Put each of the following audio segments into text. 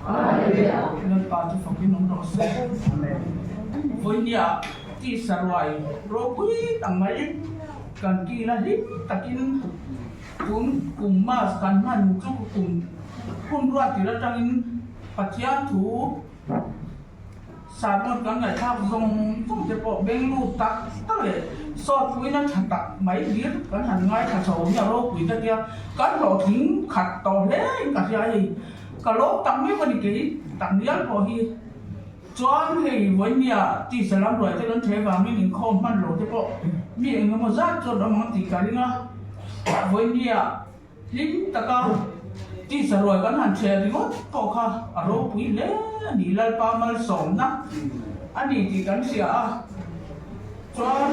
Hallelujah. Lalpa chu fakin awm rawh se. Amen. Vawinia tisa ruai ropui tak mai kan kil a hlim takin tun kum March kan hman chu kum hun ruat tir atangin Pathian thu Sermon kan ngaihthlak zawng zawng te pawh beng lut tak tak leh sawtpuina tha tak mai hlir kan han ngaithla chho hi a ropui ta tia kan hlawhtling khat tawh hle in ka hria hei ka lawm tak miau a ni kei tak ngial pawh hi chuan hei vawinia tisa lam ruai te kan the vangin inkhawm hman lo te pawh mi eng emaw zat chuan awm ang tih ka ring a vawinia Hlim taka tisa ruai kan han chhe ringawt pawh kha a ropui hle a ni, Lalpa malsawmna a ni tih kan hria a, chuan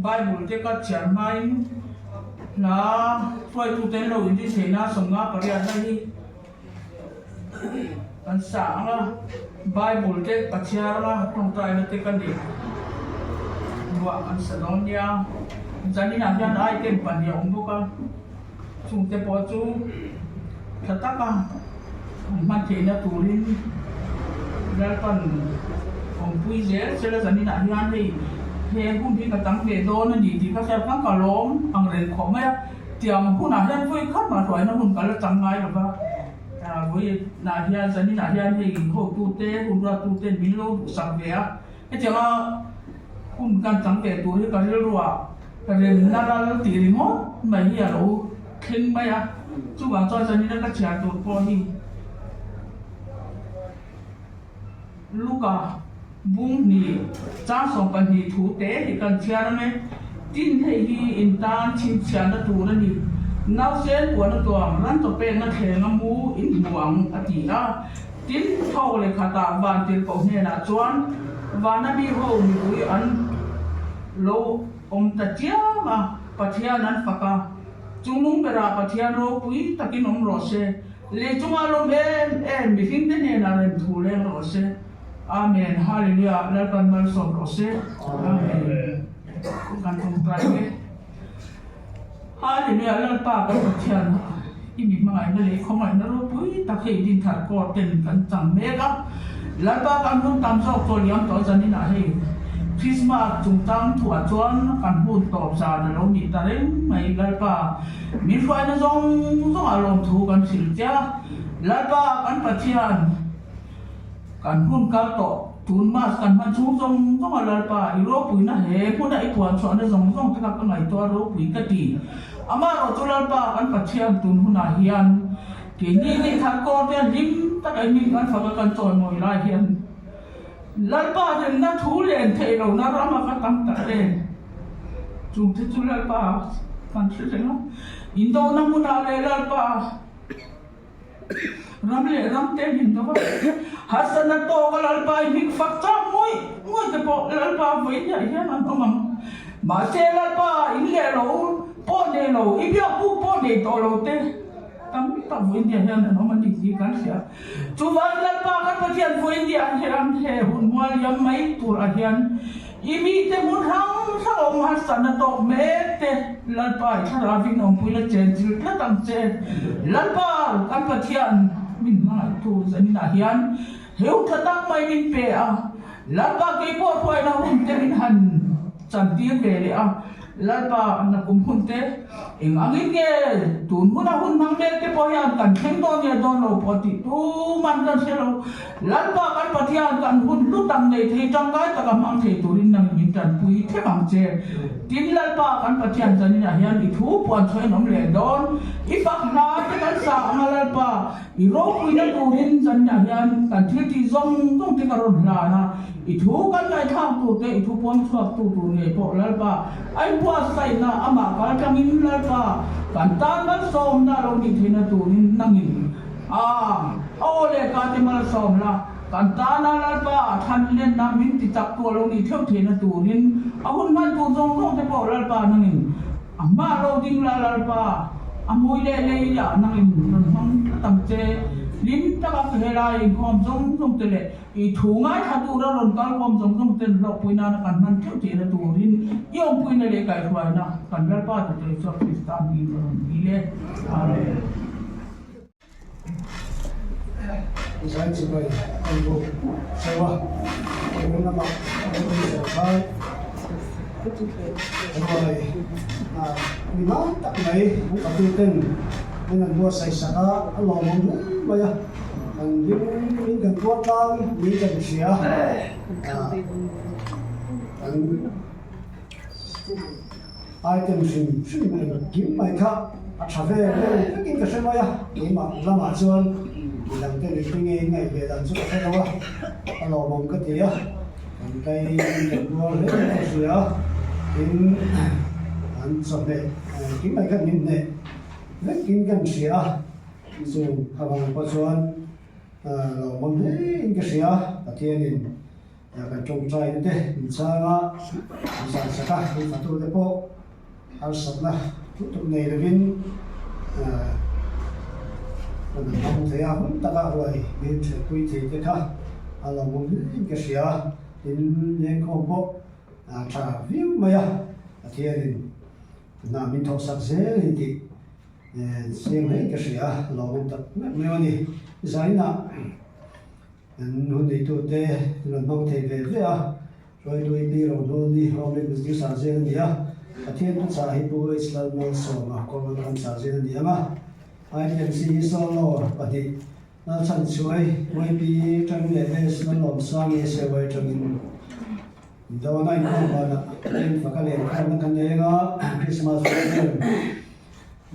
Bible te ka chhiar hmain hla hruaitute an lo inrin theihna 58 na hi kan sa ang a, Bible te ka chhiar ang a, tawngtaina te ka nei ruah kan sa dawn nia, zaninah hian item pahnih a awm bawk a, chungte pawh chu tha taka an hman theihna turin Lalpan awmpui zel sela zaninah hian hei he hun hi ka tam ve dawn a ni tih ka hriat khan ka lawm ang reng khawp mai a. Tiang hunah hian vawi khat mah hruaina hun ka la chang ngai lo va, vawiinah hian zaninah hian hei hotute hun ruattute min lo duhsak ve a, hetianga hun kan chang ve tur hi ka rilruah remna lal tih ringawt mai hi a lo thleng mai a, chuvang chuan zanina ka chhiar tur pawh hi Luka bung hnih chang 12 thu te hi kan chhiar ang e. Tin, hei hi in tan chhinchhiahna tur a ni. Nausen puan a tuam, ran chaw pekna thleng a mu in hmu ang, a ti a. Tin, tho leh khatah van tirhkoh hnenah chuan vana mi ho mipui an lo awm ta chiam a, Pathian an fak a. Chungnung berah Pathian ropui takin awm rawh se. Lei chunga lawm em em mihring te hnenah rem thu leng rawh se. Amen Hallelujah Lalpan malsawm rawh se. Amen Kan tawngtai nge. Hallelujah Lalpa kan Pathian i mi hmangaihna leh khawngaihna ropui tak hei dinthar court ten kan chang mek a. Lalpa kan hun tam zawk chaw liam tawh zaninah hei Christmas chungchang thuah chuan kan hun tawp zan a lo nih ta reng mai Lalpa Min hruaina zawng zawngah lawmthu kan hrilh che a, Lalpa kan Pathian kan hun kal tawh, tun Mass kan hman chhung zawng zawnga Lalpa i ropuina he hmuna i puan chhuahna zawng zawng te kha ka ngaihtuah ropui ka ti. Amaherawh chu Lalpa kan Pathian tun hunah hian keini nih thar kawr te hlim taka i min kan faka kan chawimawi lai hian Lalpa remna thu len theih lohna rama ka tam tak em? Chungte chu Lalpa kan hre reng a, indona hmunah leh Lalpa ram leh ram te an indo a, harsatna tawka Lalpa i hming fak chak ngawih ngawih te pawh Lalpa vawiin ah hian an awm ang. Mahse Lalpa in leh lo pawh nei lo, i biakbuk pawh nei tawh lo te tam tak vawiin ah hian an awm a ni tih kan hria. Chuvang Lalpa kan Pathian vawiin ah hian he hun mual liam mai turah hian I mite hmun hrang hrang awm harsatna tawk mek te Lalpa i thlarau in awmpui la chen chil tlat ang che. Lalpa kan Pathian min hmangaihtu zaninah hian heu tha tak mai min pe a, Lalpa keipawh hruaina hun te min han chantir ve leh a, Lalpa na kum hun te eng angin nge tun huna hun hmang mek te pawh hian kan thleng dawn nge dawn lo pawh tih tuman kan hre lo. Lalpa kan Pathian kan hun hlu tak nei thei tangkai taka hmang thei turin nang min tanpui theuh ang che. Tin Lalpa kan Pathian zaninah hian i thu puan chhuah in awm leh dawn. I fak hna te kan sa ang a Lalpa i ropuina turin zaninah hian kan thil tih zawng zawng te ka rawn hlan a. I thu kan ngaihthlak tur te, i thu puang chhuak tu tur ngei pawh Lalpa a inbuatsaihna amah kal tangin Lalpa kan tan malsawmna lo nih theihna turin nangin a aw leh ka ti malsawm la, kan tana Lalpa a thlan lenna min ti chak tu a lo nih theuh theihna turin a hun hman tur zawng zawng te pawh Lalpa nangin a hma lo ding la Lalpa a hmui leh lei ah nangin rawn hmang tlat ang che hlim taka ka helai inkhawm zawng zawng te leh I thu ngaithla tura rawn kal khawm zawng zawng ten hlawhpui nana kan hman theuh theihna turin i awmpuina leh kaihhruaina kan Lalpa Dawt Isua Krista hming a rawn dil e. Amen. Zai chibai an buk cheu a, tun lamah an awm zawh khan ruai mi ngai tak mai an fatu ten min an buatsaih sak a, a lawmawm hle mai a, kan hlim in kan tuar tlang niin kan hria kan Item hrim hrim engkim mai kha a tha vel vel vekin ka hre mai a, keimah lamah chuan midang te nih nge in ngaih ve dan chu ka hre lo a, a lawmawm ka ti a, kan kai kan rual hle in ka hria a, tin an chawhmeh engkim mai kha min hneh vekin kan hria a, chung avang pawh chuan lawmawm hle in ka hria a, Pathianin. Kan tawngtaina te min chhang a, min zan sak a, min fatu te pawh harsatna lutuk nei lovin kan han hmang thei a, hun taka ruai min ṭhelhpui thei te kha a lawmawm hlein ka hria a, tin lengkhawm pawh a ṭha viau mai a, Pathianin hna min thawhsak zel a ni tih chiang hlein ka hria a, lawmawm tak meuh meuh a ni. Zainah. An hun neitute an rawn hmang thei ve ve a, hruaitu hi Pi Rohnuni Home Ministry sah zel a ni a, Pathian thuchah hi Pu H Lalmalsawma Kawlrawn ram sah zel a ni ang a, ITMC hi solo pahnih Lalchhanchhuai YP tang leh S Lalawmsangi SAY tangin Dawna inkhawm banah Pathian faka lenkhawmna kan nei ang a, Christmas program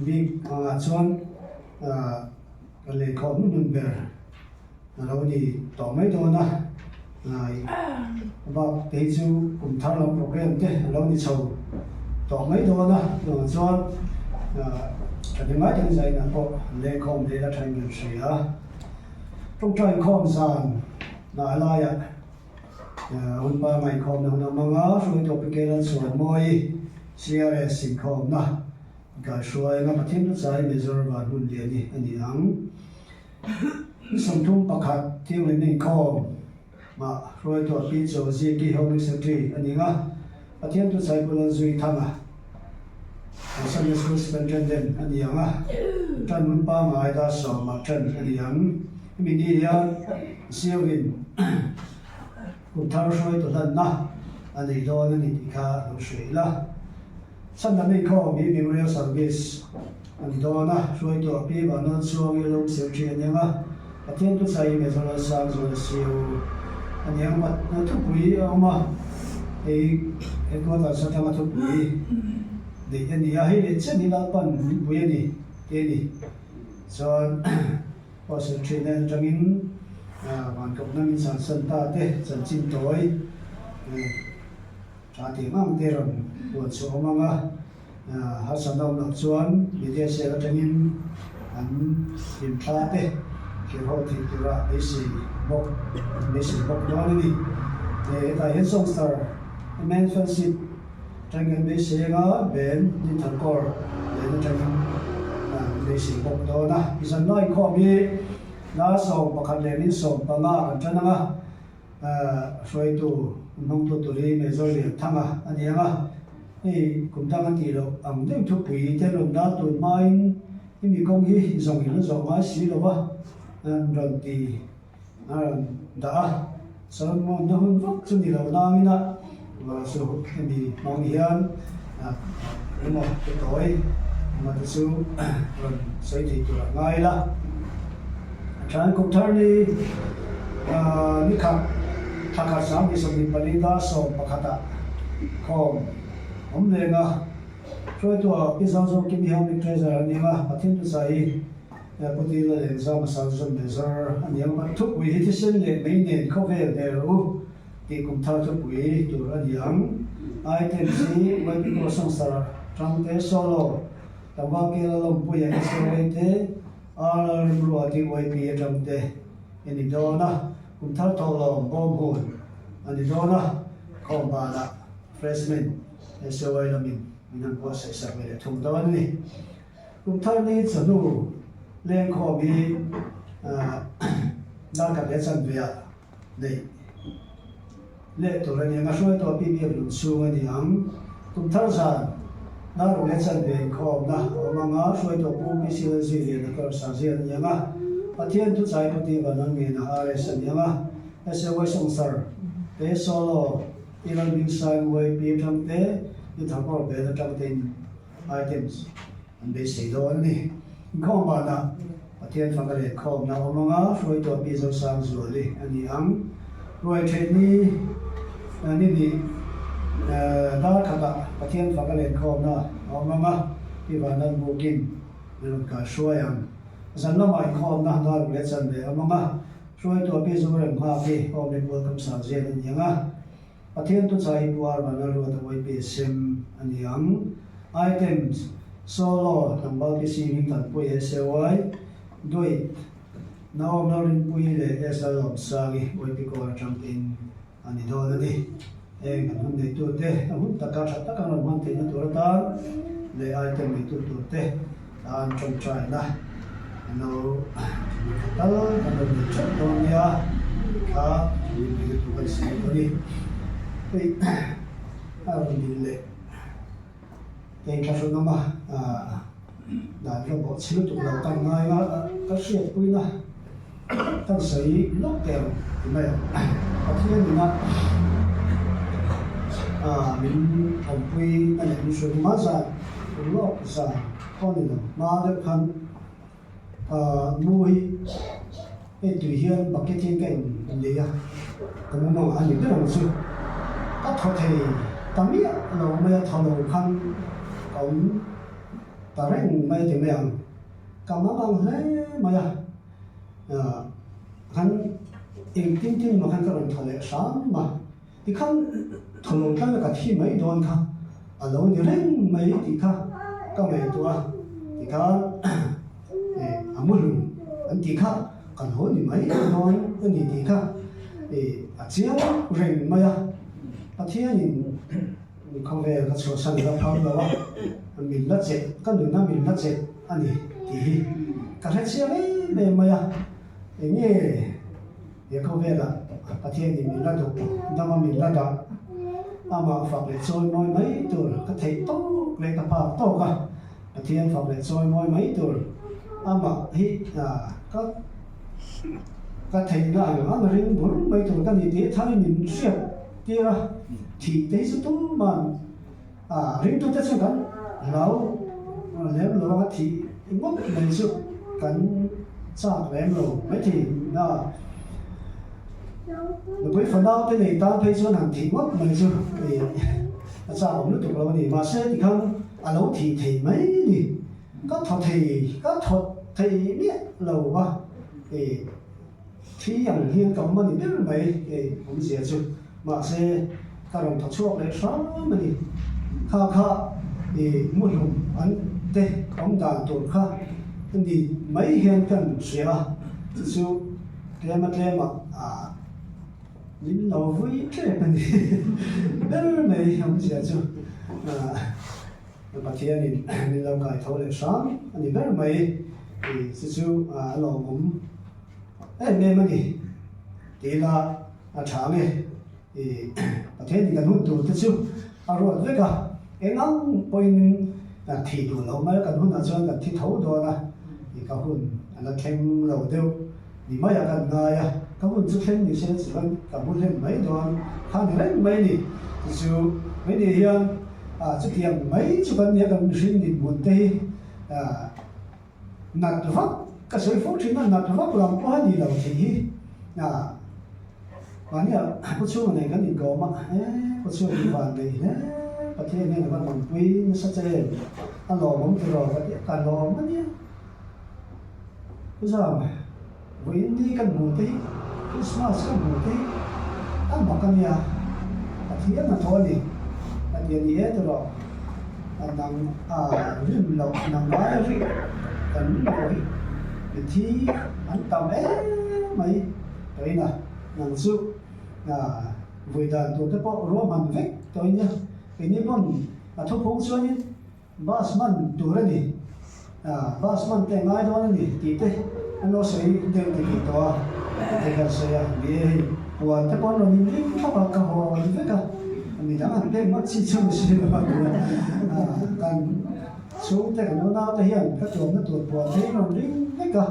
bik angah chuan kan lenkhawm hnuhnun ber. A lo ni tawh mai dawn a, bak te hi chu kum thar lam program te a lo ni chho tawh mai dawn a, chuvang chuan tha ngai takin zainah pawh an lengkhawm leh a thain kan hria a. Tawngtai inkhawm zan hnah laiah hun pangai inkhawmna hun a hmang a, hruaitu Pi Kelalchhuan Mawi CRS inkhawmna kaihruai anga Pathian thuchai Major Vanhmun Liani a ni ang. Ni 31 thianghlimna inkhawm mah hruaituah Pi Chawlziki Home Secretary a ni ang a, Pathian thuchai Pu Lalzui Thanga Sunday School Superintendent a ni ang a, tan hun pangngai dar sawmah tan a ni ang. Hemi ni hian Siauin kum thar hruaitu hlanna a nei dawn a ni tih kha lo hria ila. Chhandam inkhawm hi Memorial Service a ni dawn a, hruaitu a pi Vanlawn Chuang i lawm sir ṭhi a niang a, Pathian thuchai i Major Lalsangzuala siu a niang a, thupui a awm a, hei headquarters atanga thupui neih a ni a, hei leh chen hi Lalpan min pui a ni tih a ni. Chuan pawh sir ṭhina atangin Vankawpna min sansan ta te chanchin tawi Tha tih ngang te rawn puan chhuah awm ang a, harsatna awm loh chuan media cell atangin an hlimthla te thlir ho theih tura beisei bawk an beisei bawk dawn a ni. Hetah hian Songster MN Fellowship atangin kan beisei ang a, Ben Dinthar Kaur nen atangin an beisei bawk dawn a. Zanlai inkhawm hi dar 11 leh min 15 kan tan ang a. Hruaitu hmangtu tur hi Major Lianthanga a ni ang a, hei kum dang a tih loh ang deuh thupui te rawn dah tun hmain hemi kawng hi zawng in a zawh ngai si lo va, an rawn ti a rawn dah a, Solomon na hun vak chu ni lo nangin a chu hemi hmang hian emaw te tawi emaw te chu rawn sawi thei tur a ngai la. Than kum thar ni ni khat thla khat 24 dar 11 ah khawm awm leng a, hruaitu-ah Pi Zau Zau Kimi Home Treasurer a ni ang a, Pathian Thuchah hi Pu Tila Lengzam a Salzawm leh Zar a ni ang a, thupui hi thisen leh mei nen khawvel hmel rawh u tih kum thar thupui tur a ni ang. Items hi YP Songster Tangte Solo, Tlangval Kela Lawmpuia SOA te, RR Rimrua DYP atang te i ni dawn a, kum thar tawh lo bawm hun a ni dawn a, khawm banah freshman SOI lamin min han buatsaih sak ve leh thung dawn a ni. Kum thar ni chawhnu lengkhawm hi dar khat leh chanve ah neih leh tur a ni ang a, hruaitu a PBF lung chhung a ni ang. Kum thar zan dar ruk leh chanve inkhawmna a awm ang a, hruaitu a Pu PCLZ leh Doctor Sazia a ni ang a. Pathian thu chai pawh tih van an ngen a RS a ni ang a, SAY Sangsar te Solo, I Lalbingsai YP atang te, I Thakor Band atang tein items an beisei dawn a ni. Inkhawm banah Pathian faka leh khawmna awm anga hruaituah Pi Zosangzuali a ni ang. Ruai theih ni ni nih dar khatah Pathian faka leh khawmna a awm anga Pi Vanlalbukin min rawn kaihruai ang. Zan lamah inkhawmna dar leh chanve a awm anga hruaituah Pi Zorem Nghak hi Awmli Pual Kamsangzian a ni ang a. Pathian thuchah hi Pu Arvan a ruat a vawi sem a ni ang. Items, Solo, Tlangval PC Hmingthanpui SAY, Duit, Naom Lalrinpuii leh S Lalawmsangi vawi kawl atang tein a ni dawn a ni. Heng kan hun neitute a hun taka tha taka an rawn hman theihna tur atan leh item neitu turte tan tawngtaina an lo lehkha tal kan lo nei theuh dawn nia tih kha tui mai na tur kan sawi dawn a ni. Hei a rawn din leh hei thlahrun awm a dan ka bawh chhe lutuk lo kan ngai a ka hriatpuina kan sawi lawk teh ang ti mai ang. Pathian ina min awmpui na leh min hruai hma zan lawk zan pawh a ni lo hma deuh khan Mu hi hei tui hian bucket hian ka in lei a, ka mumang a ni ber ang chu. Ka thaw thei ta miah lo mai a, thaw lo khan ka awm ta reng mai ti mai ang. Ka mamang hle mai a, khan engtin tin emaw khan ka rawn thaw leh hram a. Tikhan thaw lo tlanga ka thi mai dawn kha a lo ni reng mai tih kha ka ngaihtuah a, tikhan a mu hlum an tih kha ka lo ni mai dawn a ni tih kha a chiang reng mai a. Pathianin khawvel ka chhuahsan la phal lo a, min la che, ka nuna min la che a ni tih hi ka hre chiang em em mai a, eng nge He khawvelah Pathianin min la duh, dama min la dah, amah fak leh chawimawi mai tur ka theih tawk leh ka phak tawk a, Pathian fak leh chawimawi mai tur amah hi ka ka theihna ang ang ring bur mai tur ka ni tih tharin min hriat tir a, thih te hi chu tuman ringtute chu kan hlau lem lo anga thih ngawt mai chu kan chak lem lo maithei na. Nupui fanau te nei tan phei chuan han thih ngawt mai chu a chak awm lutuk lo a ni. Mahse tikhan a lo thih thei mai ni. Ka thaw thei ka thaw thei miah lo va Thi ang hian ka awm a ni ber mai hei awmzia chu. Mahse, ka rawn thaw chhuak leh hram a ni. Kha kha i muhlum an te awm dan tur kha ni mai hian kan hria a, chu chu tlema tlema min lo vui tep a ni ber mai awmzia chu. Pathianin min lo kai tho leh hram a ni ber mai i chu chu a lawmawm em em a ni tih ila a tha nge i Pathianin kan hun tur te chu a ruat vek a, eng ang pawhin thih duh lo mai a kan hunah chuan kan thi tho dawn a i ka hun a la thleng lo deuh ni mai a kan ngai a, ka hun chu thleng ni se chuan ka bu hlen mai dawn kha ni reng mai a ni chu chu mai ni hian Ah chutiang mai chu kan nia kan mihring dinhmun te hi ah nat vak ka sawi fo thin a nat vak lam pawh a ni lo thei hi ah mahnia pu chhunga nen kan inkawm a he pu chhunga hi van nei hle Pathian hian a va nunpui nasa che em a lawmawm tiraw ka ti a ka lawm a nia Pu Zam Vawiin ni kan hmuh te hi Christmas kan hmuh te hi a mak a nia, Pathian a thaw a ni ka ti a ni e tiraw a nang a rim loh nang ngai a rik kan rim loh hi mithi an tam em mai tawhin a nang chu vui dan tur te pawh ruahman vek tawhin nia keini pawn a thuphung chuanin Bus man tur a ni, bus man te ngai dawn a ni tih te an lo sawi deuh ti tih tawh a, ka thei kan sawi a, ni e hei puan te pawh an rawn inring thlap a, ka haw ni vek a, midang an pek ngawt chi chu ni si lo a ni a, kan chhungte kan unau te hian ka tuamna tur puan te hi an rawn ring vek a.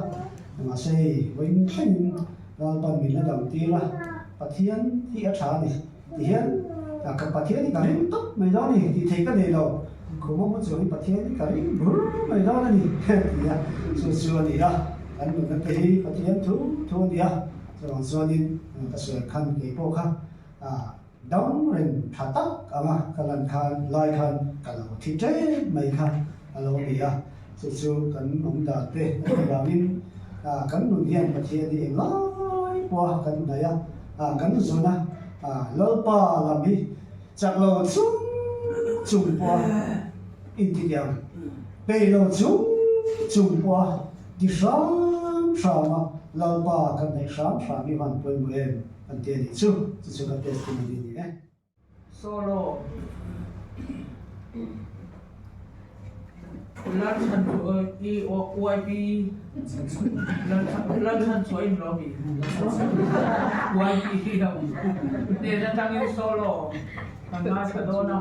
Mahse hei vawiin thlengin Lalpan min la dam tir a, Pathian hi a tha a ni. Tihian ka Pathian hi ka ring tawp mai dawn a ni tih theih ka nei lo. Khum awm chuangin Pathian hi ka ring bur mai dawn a ni ti a, chu chu a ni a. Kan nunna te hi Pathian thu thu a ni a, chuvang chuanin ka sawi ang khan kei pawh kha dam reng tha tak anga ka lan khan lai khan ka lo thi ṭep mai kha a lo ni a. Chu chu kan awm dan te a nih vangin kan nun hian Pathian hi englai pawha kan hnaih a, kan zun a, Lalpa lam hi chak lo chung chung pawha intitiang, peih lo chung chung pawha ti hram hram a, Lalpa kan hnaih hram hram hi van pawimawh em kan ti a nih chu, chu chu ka testimony a ni e. Solo Lalchhanchhuahi YB Lalchhanchhuahi in lo mi YB hnen atangin solo kan ngaithla dawn a.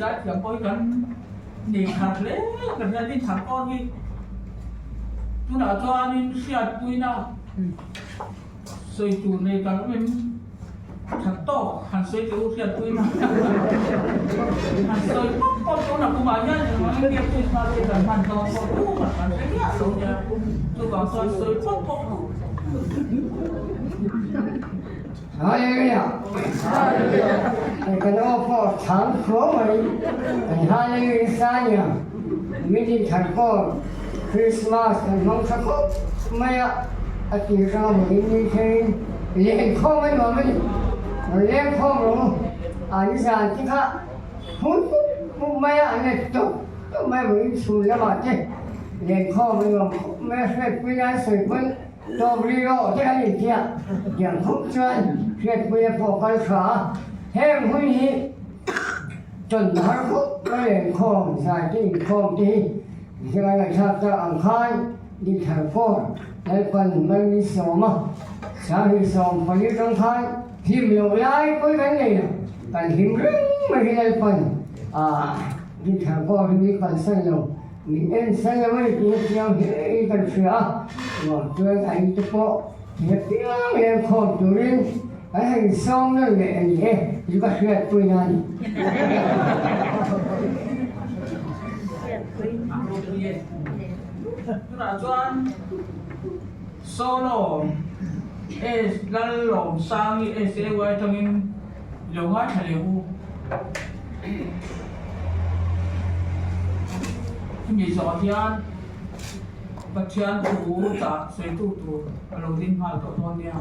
Zaithiam pawh hi kan nei thar hle ka hria tin thar pawh hi tunah chuanin hriatpuina sawi tur nei kan awm em that tawk han sawi teh u hriatpuina han sawi pawp pawp tunah kumah hian engvangin nge Krismas hi kan hman dawn pawh tumah kan hre miah lo nia chuvang chuan sawi pawp pawp duh. Hallelujah! Kan aw pawh chhang suau mai. Kan Hallelujah sa nia. Mitin thar pawh Christmas kan hmang tha khawp mai a, a tir hrang a hmuhin ni theiin lenkhawm a nuam a ni. Rawn lengkhawm rawh u. An zan te kha hmun pup pup mai a, an let tawp tawp mai a, vawiin chhun lamah te lenkhawm a nuam khawp mai a, hriatpui nan sawi pawn Tawp ri rawh te kan intiah tiang khup chuan hriatpuia pawh kal tha a, heng hun hi tawn har khup a lenkhawm zai te inkhawm te hi mihring an ngaihthlak tak ang khan dinthar pawh Lalpan Malmi sawma 2014 tang khan hlim loh lai pawi kan nei lo, kan hlim reng mai hi Lalpan dinthar pawh hi min kalsan lo. Min en san lo a ni tih a chiang hle in kan hria a, ruang chuan a in te pawh thil piang leng khawm turin kan han sawm nawn leh a ni e tih ka hriatpui na a ni. Tunah chuan Solo S Lalawmsangi SAY atangin i lo ngaithla leh u. Hemi zawh hian Pathian thu chah sawitu tur a lo ding nghal tawh dawn nia.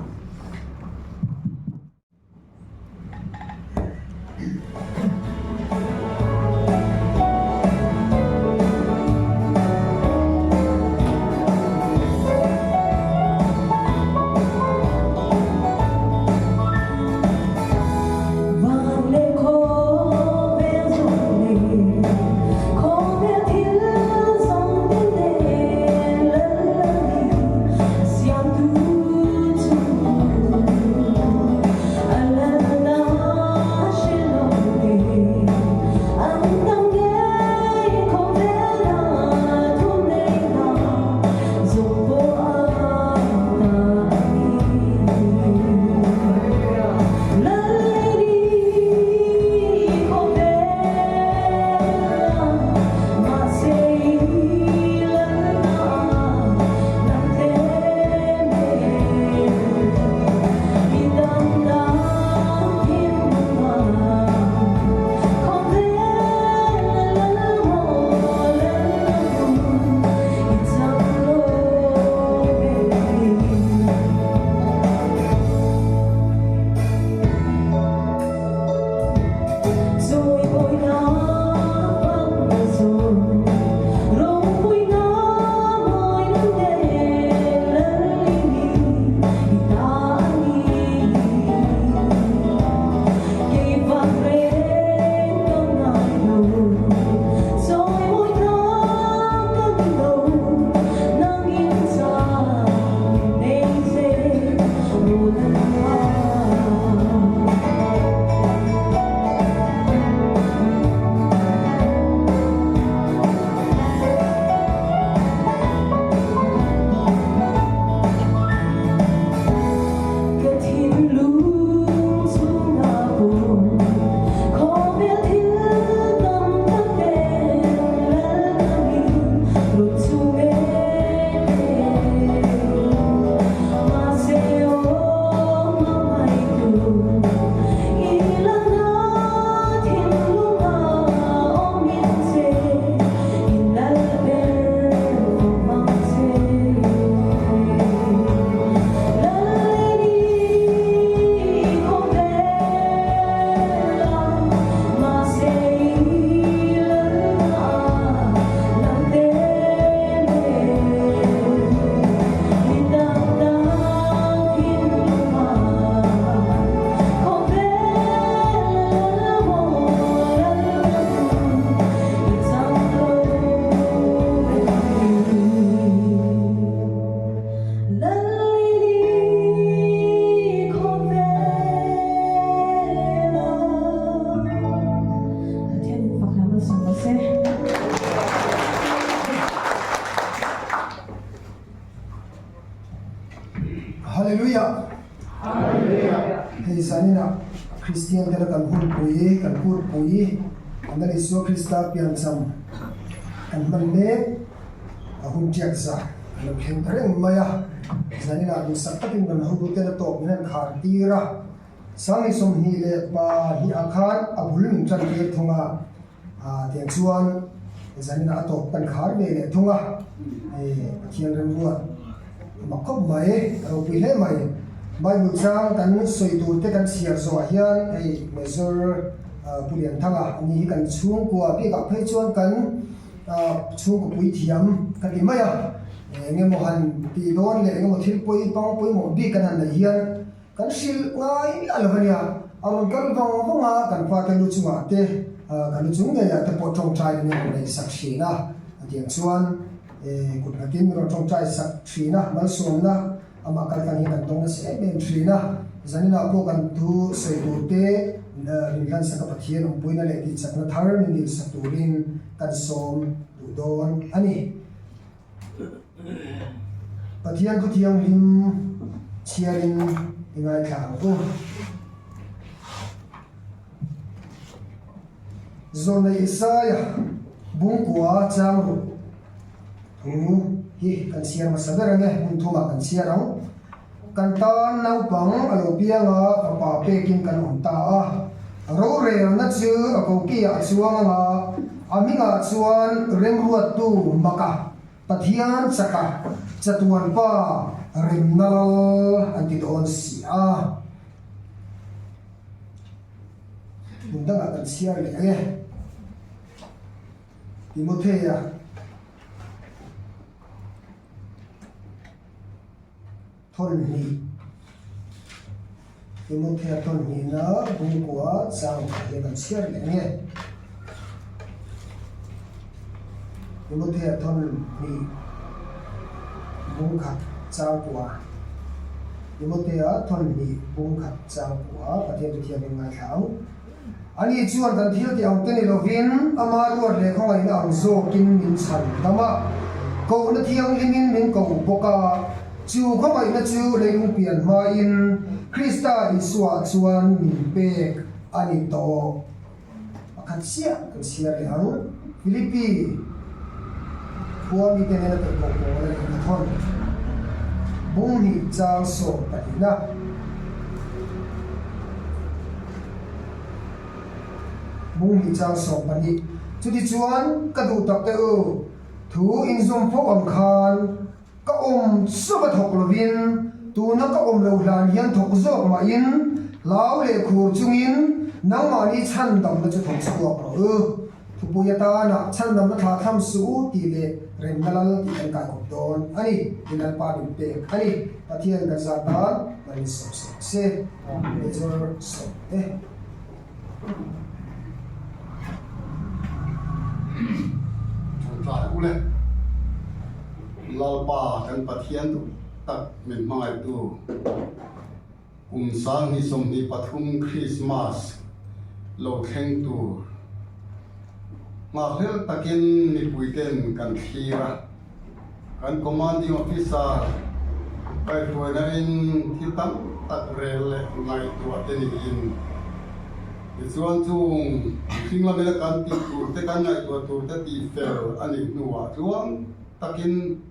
Hei zaninah Kristian tena kan hunpui, kan kurpui, kan Lal Isua Krista piancham kan hman mek a hun tiak zah a lo thleng ta reng mai a. Zaninah duhsak takin kan hotuten a tawp min han khar tir a. Sangni 22 ah khan a bul min tan tir thung a. Tiang chuan zaninah a tawp kan khar ve leh thung a, Pathian remruat a mak khawp mai, a ropui hle mai. Bible chang kan sawi tur te kan chhiar zawhah hian hei Major Pu Lianthanga a ni hi kan chhungkua bikah phei chuan kan chhungkaw puithiam ka ti mai a, eng emaw han tih dawn leh eng emaw thil pawi pang pawimawh bik kan han neih hian Kan hrilh ngai miah lo ania, a rawn kal vang vang a, kan fate lu chungah te, kan lu chung ngeiah te pawh tawngtai min rawn neih sak thin a, a tiang chuan kut nghatin min rawn tawngtai sak thin a, malsawmna amah kal tlang hian kan tawng nasa em em thin a, zaninah pawh kan thu sawi tur te min hlansak a Pathian awmpuina leh tihchakna thar min dilsak turin kan sawm duh dawn a ni. Pathian Thu Thianghlim chhiarin i ngaithla ang u. Zawnei Isaia bungkua chang ruk thu hi kan chhiar hmasa ber ang e, hmun thumah kan chhiar ang. Kan tan naupang a lo piang a, fapa pekin kan awm ta a. Rorelna chu a kokiah a chuang ang a, a hmingah chuan remruattu Maka, Pathian chaka, chatuan pa remna lal an ti dawn si a. Hmun dangah kan chhiar leh ang e. Timothea. Thawnhnih, Timothea thawnhnihna bungkua chang hian kan chhiar leh nge? Timothea thawnhnih bungkhat changkua Timothea thawnhnih bungkhat changkua Pathian chu thiam in ngaithla ang. Ani chuan kan thil tih ang te ni lovin ama ruat leh khawngaihna ang zawkin min chhan dam a, kohna thianghlimin min ko bawk a. Chu khawngaihna chu leilung pian hmain Krista Isua chuan min pek a ni tawh. Pakhat chiah kan chhiar leh ang, Philippi khua mite nena tirhkoh pawl a lehkha thawn bung hnih chang sawm pahnihna. Bung hnih chang 12. Chutichuan, ka duh tak te u, thu inzawm fo ang khan ka awm chauh a thawk lovin, tuna ka awm lo hlan hian thawk zawk mahin hlau leh khur chungin nangmahni chhandamna chu thawk chhuak rawh u. Thupui atana chhandamna thlah tham suh u tih leh remna lal tih kan kai khawp dawn a ni ti Lalpa min pek a ni. Pathian kan zat tan kan insawm sawm se. Major sawm te. Ṭawngṭai u le. Lalpa kan Pathian duh tak min hmangaihtu. Kum 2023 Krismas lo thleng tur nghakhlel takin mipuiten kan thlir a, kan Commanding Officer kaihhruaina-in thil tam tak rel leh ngaihtuah te niin tichuan chung mihring lamina kan tih tur te kan ngaihtuah tur te tih fel a nih hnuah tluang takin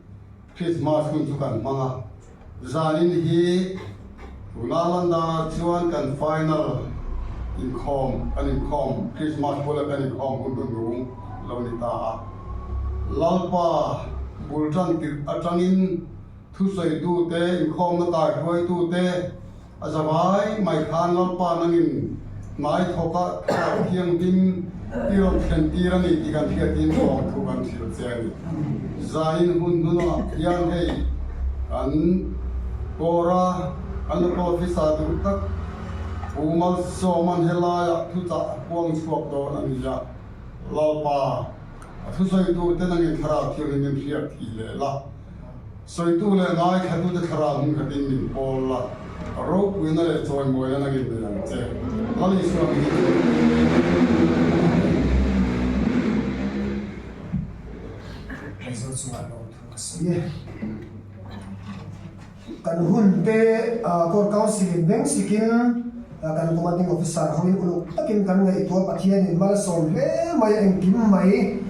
Krismas hun chu kan hmang a. Zanin hi tuna London-ah chuan kan final inkhawm, kan inkhawm, Christmas bula kan inkhawm hun hnuhnung lo ni ta a. Lalpa bul tan tirh atangin thusawitu te, inkhawmna kaihruaitu te a zavai mai khan Lalpa nangin hnai thawka thlarau thianghlim i rawn thlen tir a ni tih kan hriatin lawmthu kan hrilh che a ni. Zanin hun hnunah hian hei kan Kawra kan local officer duh tak Pu Malsawma'n helaiah thuchah a puang chhuak dawn a ni a, Lalpa a thusawitu te nangin thlarau thianghlim min hriat thih leh la. Sawitu leh ngaithlatute thlarau hmun khatin min pawl la, ropuina leh chawimawina nangin nei ang che. Lal Isua mi hi chu. Aizawl chungah lawmthu ka sawi e. Kan hun te Court Council in beng sikin kan Commanding Officer hoin uluk takin kan ngaihtuah Pathianin mal a sawm hle mai a, engkim mai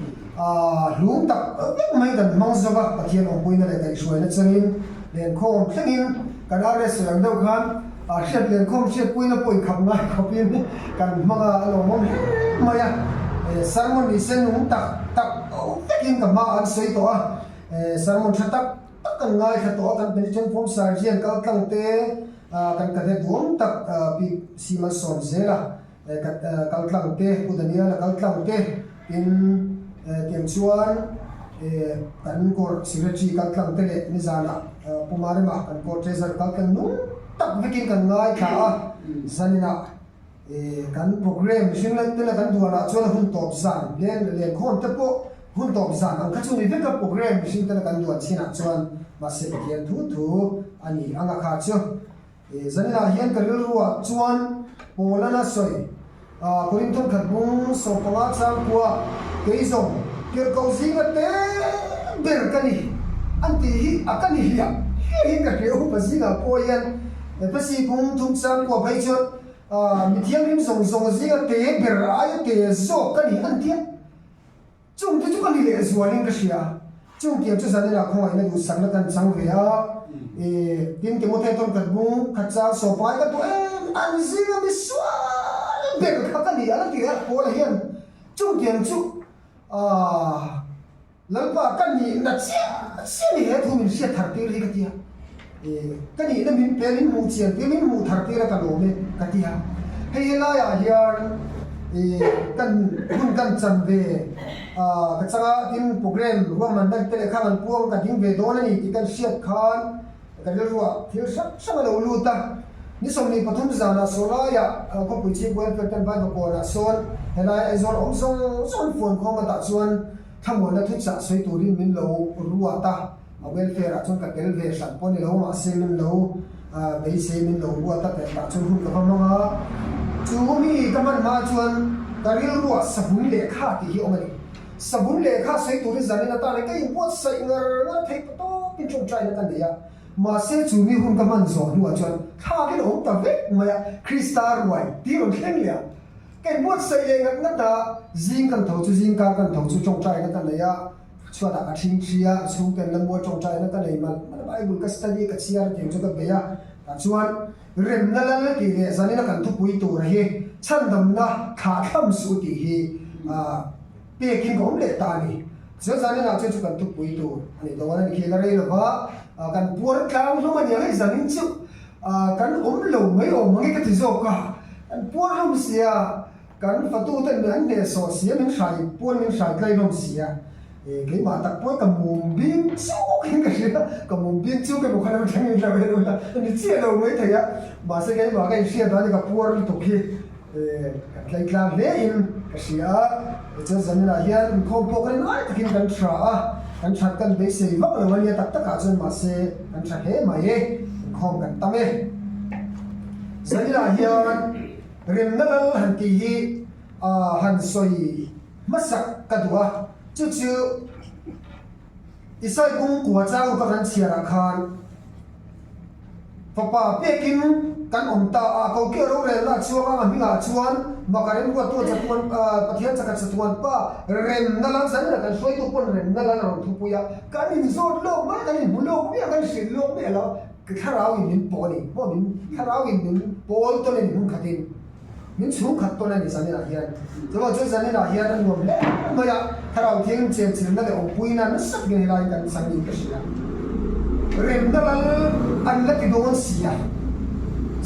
hlum tak vek mai kan hmang zo va, Pathian awmpuina leh kaihhruaina changin lenkhawm thlengin kan RS sawi ang deuh khan hriat lenkhawm hriatpuina pawh inkhap ngai khawpin kan hmang a, a lawmawm hle mai a, sermon ni se nung tak tak vekin ka hma an sawi tawh a, sermon tha tak Tak kan ngaithla tawh a, kan Penitent Form Sergeant kal tlang te kan cadet duhawm tak Pi Si Malsawm zela kal tlang te, Pu Daniel-a kal tlang te tin tiang chuan kan Court Secretary kal tlang te leh nizanah Pu Marema kan Court Treasurer kal tlang nung tak vekin kan ngaithla a, zaninah Kan program mihring leh tela kan duanah chuan hun tawp zan leng lenkhawm te pawh hun tawp zan ang kha chu ni vek a program mihring tela kan duan chinah chuan mahse Pathian thu thu a ni ang a kha chu. Zaninah hian ka rilruah chuan Paulana sawi Korinthon khat bung 15 changkua kei zawng tirhkoh zinga te ber ka ni an tih hi a ka ni hliah hliah in ka hria upa zingah pawh hian Ephesi bung thum changkua phei chuan Mi thianghlim zawng zawng zinga te ber aia te zawk ka ni an tia. Chung te chu ka ni leh zualin ka hria. Chung tiang chu zaninah khawngaihna duhsakna kan chang ve a. Tin Timothea tawn khat bung khat chang sawpai ka duh em an zinga mi sual ber kha ka ni a la ti a Paula hian chung tiang chu aah. Lalpa, ka nihna chiah chiah ni he thu min hriat thar tir hi ka ti a. Ka nihna min pe, min hmuh chian tir, min hmuh thar tir a ka lawm e ka ti a. Hei helaiah hian kan hun kan chan ve ka chang a, tin program ruahmanna te leh kha kan puang ka ding ve dawn a ni tih kan hriat khan ka rilruah thil hrang hrang a lo lut a. Ni 23 zanah sawlaiah khawpui chhip welfare ten Vaivakawnah sawn helai Aizawl awm zawng zawng an fuan khawm a tah chuan Thlamuanna thuchah sawi turin min lo ruat a, a welfare ah chuan ka tel ve hran pawh ni lo, mahse min lo beisei min lo ruat a, tel tah chuan hun ka va hmang a, chu mi ka hman hma chuan ka rilruah savun lehkha tih hi awm a ni. Savun lehkha sawi turin zanin atana ka inbuatsaih ngar ngar theih ta tawpin ṭawngṭaina ka nei a, mahse chu mi hun ka hman zawh hnuah chuan thlakin a awm ta vek mai a, Krista ruai tih rawn thleng leh a. Ka inbuatsaih leh ngat ngat a, zing kan tho chu zingkar kan tho chu tawngtaina ka nei a, chhuatah ka thing thi a, ka chhungten lammual tawngtaina ka nei malh malh a, Bible ka study ka chhiar tiang chu ka bei a, tah chuan remna lal tih leh zanina kan thupui tur hi chhandamna thlah thlam suh tih hi pekin ka awm leh ta a ni. Chuan zaninah chuan chu kan thupui tur a ni dawn a ni khi la rei lova, kan puar tlang hlawm a nia hei zanin chu. Kan awm lo mai awm ang e ka ti zawk a, kan puar hlawm sia, kan fatuten an hnehsawh sia, min hrai puar min hrai tlai hlawm sia, keimah tak pawh ka mum bing chuk in ka hria, ka mum bing chuk emaw kha lo thleng in lo en ula a ni chiah lo mai thei a, mahse keimah ka inhriat dan hi ka puar lutuk hi kan tlai tlang hle in ka hria a, tichuan zaninah hian inkhawm pawh kan inlai takin kan tha a, kan that kan beisei vak lo a nia tak takah chuan mahse kan tha hle mai e. Inkhawm kan tam e. Zaninah hian remna lal han tih hi han sawi hmasak ka duh a, chu chu Isai kung kua chang upa kan chhiarah khan fapa pekin kan awm ta a, kokia rorelna a chuang a, a hmingah chuan maka remruattu a chatuan Pathian chakhat chatuan pa remna lal zaninah kan hruaitu pawn remna lal a rawn thupui a. Kan inzawt lawk mai, kan inhmu lawk mai a, kan hrilh lawk mai a lo, thlarau in min pawh a ni, maw min thlarau in min pawl tawn a ni hmun khatin, min chhung khat tawn a ni zaninah hian. Chuvang chuan zaninah hian a nuam hle mai a, thlarau thianghlim chenchilhna leh awmpuina nasa takin helai kan chang niin ka hria. Remna lal an la ti dawn si a,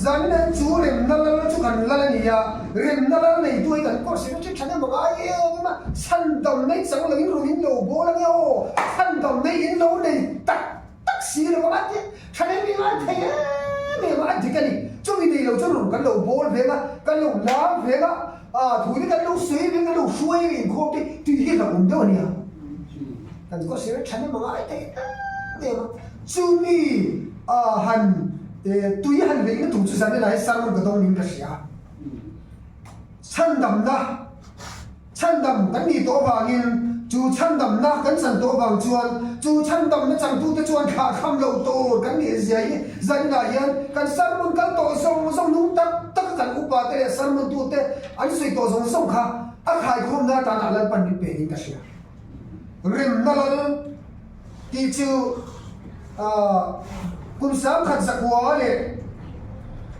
zaninah hian chu remna lal chu kan lal a ni a, Remna lal neitu hi kan kawr secretary tha em a ngai em em a, chhandam nei chang lo in rawn in lo bawl ange aw, chhandam nei in lo nei tak tak si lo ang a ti tha em i ngai thei em em a, a dik a ni, chumi nei lo chuan rawn kan lo bawl veng a, kan lo lam veng a, ah thu te kan lo sawi veng kan lo hruai veng inkhawm te tui hi hlauh awm deuh a nia, kan kawr secretary tha em a ngai thei em em a, chumi ah han tui han veih na tur chu zaninah hian sermon ka dawng niin ka hria. Chhandamna, Chhandam kan nih tawh avangin, chu chhandamna kan chan tawh avang chuan Chu chhandamna changtute chuan thlah tham lo tur kan nih zia hi zaninah hian kan sermon kal tawh zawng zawng nung tak tak a kan upate leh sermon tute an sawi tawh zawng zawng kha a khaikhawmna atana Lalpan min penin ka hria. Remna lal tih chu kum 10,000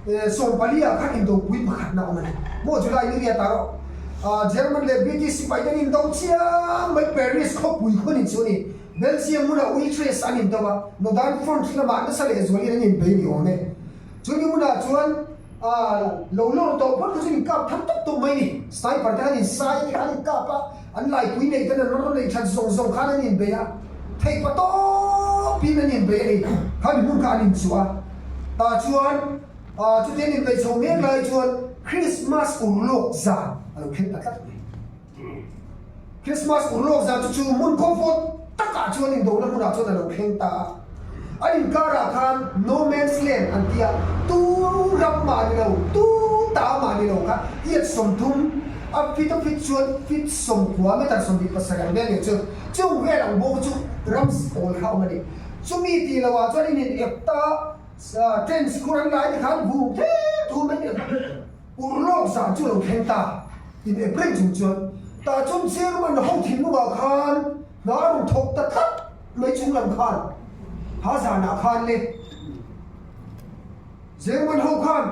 140 ah khan indopui pakhatna awm a ni. Maw July ni riat ah erawh German leh British sipai te an indo chiang mai Paris khawpui khawn in chu a ni. Belgium hmunah Utrecht an indo a, Northern Front lamah nasa leh zualin an inbei ni awm e. Chumi hmunah chuan lo lawr tawh phawt kha chu inkap thar tawp tawp mai a ni. Sniper te khan insai te khan inkap a, an laipui nei ten an rawn nei that zawng zawng khan an inbei a, theihpa tawpin an inbei a ni. Khami hmun kha an inchuah a, tah chuan chuti an inbei chho mek lai chuan Christmas urlawk zan a lo thleng ta tlat mai. Christmas urlawk zan chu chu hmun khawvawt takah chuan indona hmunah chuan a lo thleng ta a. An inkarah khan No Man's Land an ti a, tu ram mah ni lo, tu ta mah ni lo kha iat 30 a fit a fit chuan fit 90 meter 27 ang vel nih chu chung vel ang bawk chu ram awl kha a awm a ni. Chumi tih lohah chuan in in ep ta trench khur an lai te khan vung thel thum an ep a. Urlawk zan chu lo thleng ta, in ep reng chung chuan tah chuan German ho thinlungah khan hna a rawn thawk ta tlat mai chung lam khan ha zanah khan le German ho khan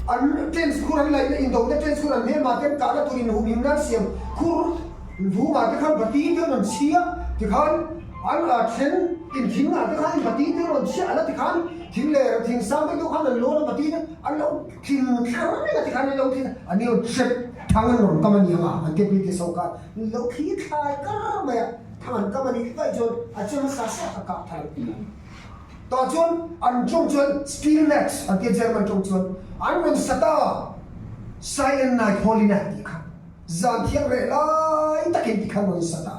an trench khur an laihna indona trench khur an hmelmah te an kahna tur inhumhimna an siam khur vungah te khan bati te an rawn chhia tikhan an then inthingah te khan bati te an rawn chhia ala tikhan thing leh thing sang deuh deuh khan an lawn a bati te an lo Thing thar reng a tikhan an lo thli a, an lo hrep thang an rawn kam a ni ang a, an ke British ho khan an lo thli thlai kar mai a, thang an kam a nih vaih chuan a che hmasa sa a kah thar a ti a. Tah chuan an tawng chuan Steel Max an tia German tawng chuan an rawn sa ta Silent Night Holy Night tih kha zan thiang reh lai takin tikhan rawn sa ta.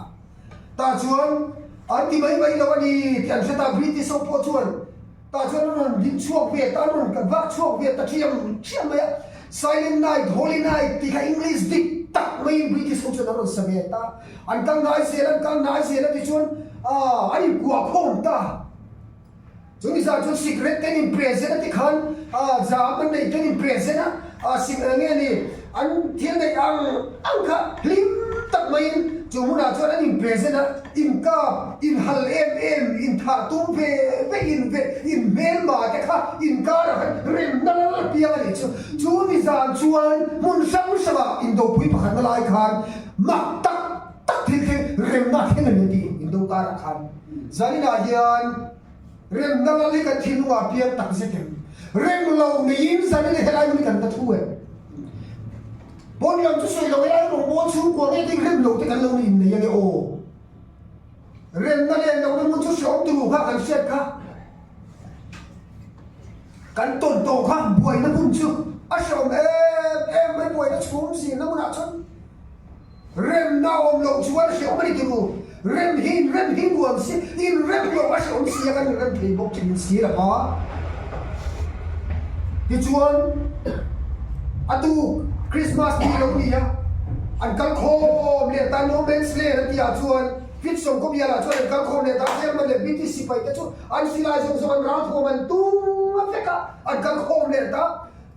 Tah chuan an ti mai mai lo a ni tih an hre ta British ho pawh chuan Tah chuan an rawn ding chhuak ve ta, an rawn vak chhuak ve ta thiam thiam mai a. Silent night, holy night tih kha English dik tak maiin British ho chuan an rawn sa ve ta. An kal nai zel, an kal nai zel a tichuan aah an inkuah khawm ta. Chu ni zah chuan cigarette te an inpresent a tikhan aah jam an neih te an inpresent a, aah eng nge ni an thil neih ang ang kha hlim tak maiin chu hmunah chuan an inpresent a. Inkap, inhal em em, inthah tum ve ve, inve, inhmelma te kha inkarah khan remna lal piang a nih chu. Chu ni zan chuan hmun hrang hrangah indopui pakhatna lai khan mak tak tak thil thleng remna a thleng a ni a ti indo karah khan. Zaninah hian remna lal hi kan thinlungah piang tak zet em? Rem lo neiin zanin helai hun hi kan la thu em? Pawn lam chu sawi lo ila rawngbawl chhungkua nge ding rem lo te kan lo ni innei ange aw. Remna leh lohna hmun chu hreawm turu kha kan hriat kha. Kan tawn tawh kha buaina hmun chu a hreawm em em mai buaina chhum zinna hmunah chuan remna awm loh chuan hreawm a ni turu. Rem hi inrem hi nuam si, inrem loh a hreawm si a kan inrem thei bawk thin si lo va. Tichuan, a tuk Christmas ni lo ni a, an kal khawm leh ta No Man's Land a tihah chuan Fitz-Sawm khawbialah chuan an kal khawm leh ta German leh British sipai te chu an silai zawng zawng an ralthuam an tung a vek a, an kal khawm leh ta.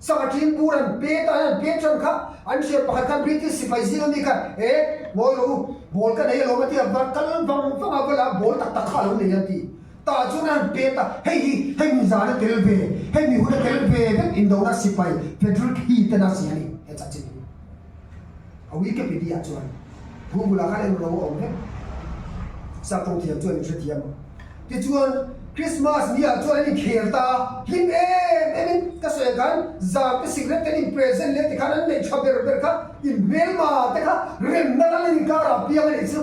Sangha ṭin bur an pe ta an pe ṭan kha an hriat pakhat khan British sipai zing ami khan e ngawi rawh u ball ka nei alawm a ti a va kal vang vang a va la ball tak tak kha a lo nei an ti tah chuan an pe ta hei hi hei mi zan a tel ve hei mi hun a tel ve vek indona sipai Frederick Heath ten a si a ni he chanchin hi. A Wikipedia chuan Google ah khan englo a awm vek. Sap tawng thiam chuan in hrethiam ang. Tichuan Christmas ni ah chuan an inkhel ta a, hlim em em in ka sawi ang khan zan te cigarette te an in present leh tikhan an neih tha ber ber kha in hmelma te kha remna lal an inkar ah piang a nih chu.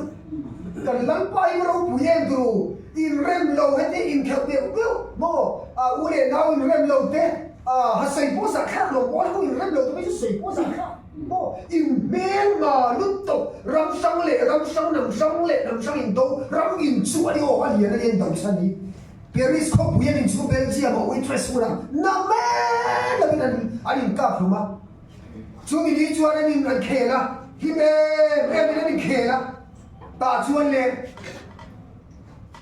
Kan Lalpa hi ropui em turu inrem lo heti inkheuh deuh deuh maw u leh nau inrem lo te ha sawi pawh zahthlak lo maw ho inrem lo te mai chu sawi pawh zahthlak. Maw in hmelma lutuk ram hrang leh ram hrang hnam hrang leh hnam hrang in do ram in chu a ni aw a lian a lian do chhan hi Paris khawpui an in chu Belgium a Utrecht hmunah na men lovin an an in kap hlum a chumi ni chuan an in an khel a hlim em em in an in khel a tah chuan le.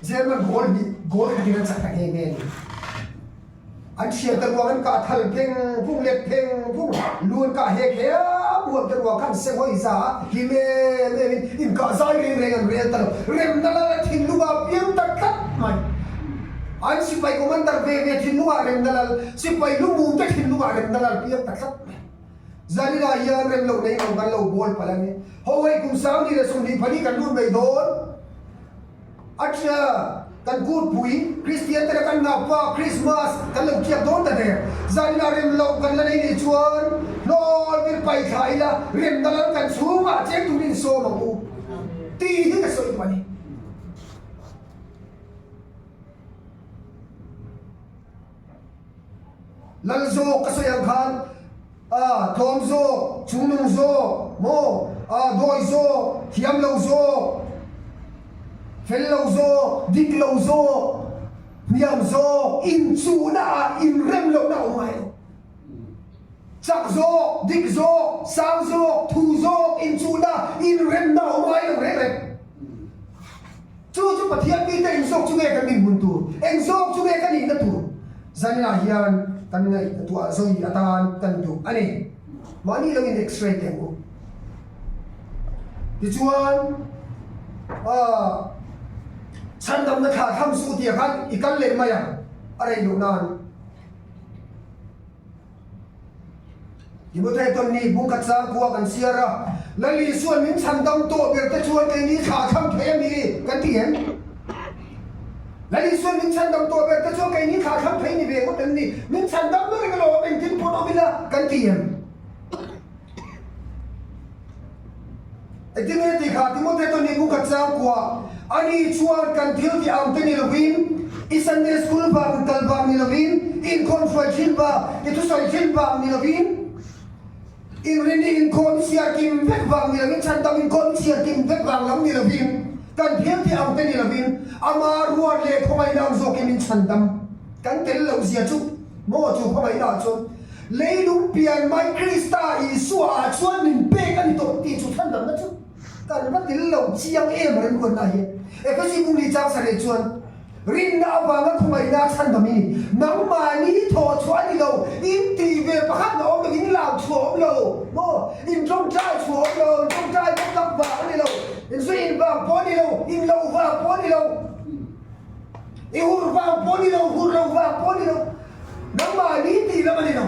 German goal hnih goal khatin an chak ta nghe nghe a ni. An thiante ruang an kah thal pheng phung let pheng phung lu an kah hek he a buan te ruang kha an seng hawi za a hlim em em in inkah zai reng reng an rel ta lo. Remna lal a thinlung ah piang ta tlat mai. An sipai commander ve ve thinlung ah remna lal, sipai lumum te thinlung ah remna lal piang ta tlat mai. Zanin ah hian rem loh nei lo kan lo bawl palh a ni. Ho hei kum 20 leh 20 phali kan lut mai dawn. A tia, kan kutpui, Kristian tena kan ngakpa Krismas kan lo tiak dawn ta der. Zanin ah rem loh kan la nei nih chuan hnawl ber pai thla ila remna lal kan chhungah cheng turin insawm ang u tih hi ka sawi duh a ni. Lal zawk ka sawi ang khan a tlawm zawk, chungnung zawk maw, a dawi zawk, thiam lo zawk, fel lo zawk, dik lo zawk, hniam zawk, inchuhna ah inrem lohna a awm ngai lo. Chak zawk, dik zawk, sang zawk, thu zawk, inchuhna, inremna a awm ngai lo reng reng. Chu chu Pathian mite eng zawk chu nge kan dinhmun tur? Eng zawk chu nge ka nihna tur? Zaninah hian kan ngaihtuah zawi atan kan duh a ni. Mahni lo in x-ray teh ang u. Tichuan, aah, chhandamna thla tham suh tih ah khan i kal leh mai ang, a rei loh nan. Timothea tawn ni bung khat sang khua kan chhiar a, Lal Isua'n min chhan dam tawh ber te chuan keini thla tham thei a ni kan ti em? Lal Isua'n min chhan dam tawh ber te chuan keini thla tham thei ni ve ngawt em ni? Min chhan dam reng alawm engtin pawn awm ila kan ti em? Engtin nge tih kha Timothea tawn ni bung khat sang khua ani chuan kan thil tih ang te ni lovin i Sunday school vang kal vang ni lovin i inkhawm hruai thin vang i thusawi thin vang ni lovin inrini inkhawm i chhiar kim vek vang ni lovin chhandam inkhawm i chhiar kim vek vang lam ni lovin kan thil tih ang te ni lovin ama ruat leh khawngaihna ang zawkin min chhandam kan tel loh zia chu maw chu khawngaihna ah chuan Leilung pian mai Krista Isua ah chuan min pek a ni tawh tih chu chhandamna chu kan va tel lo chiang em remruatna hian Efesi bung ni chang sareh chuan rinna avanga khawngaihna a chhandam i ni. Nangmahni thawh chhuah a ni lo, in tih ve pakhat na awm lo, in lau chhuah awm lo maw, in tawngtai chhuah awm lo, in tawngtai bawk tak vang a ni lo, in zu in vang pawh a ni lo, in lo vang pawh a ni lo, i hur vang pawh a ni lo, hur lo vang pawh a ni lo. Nangmahni tih lam a ni lo.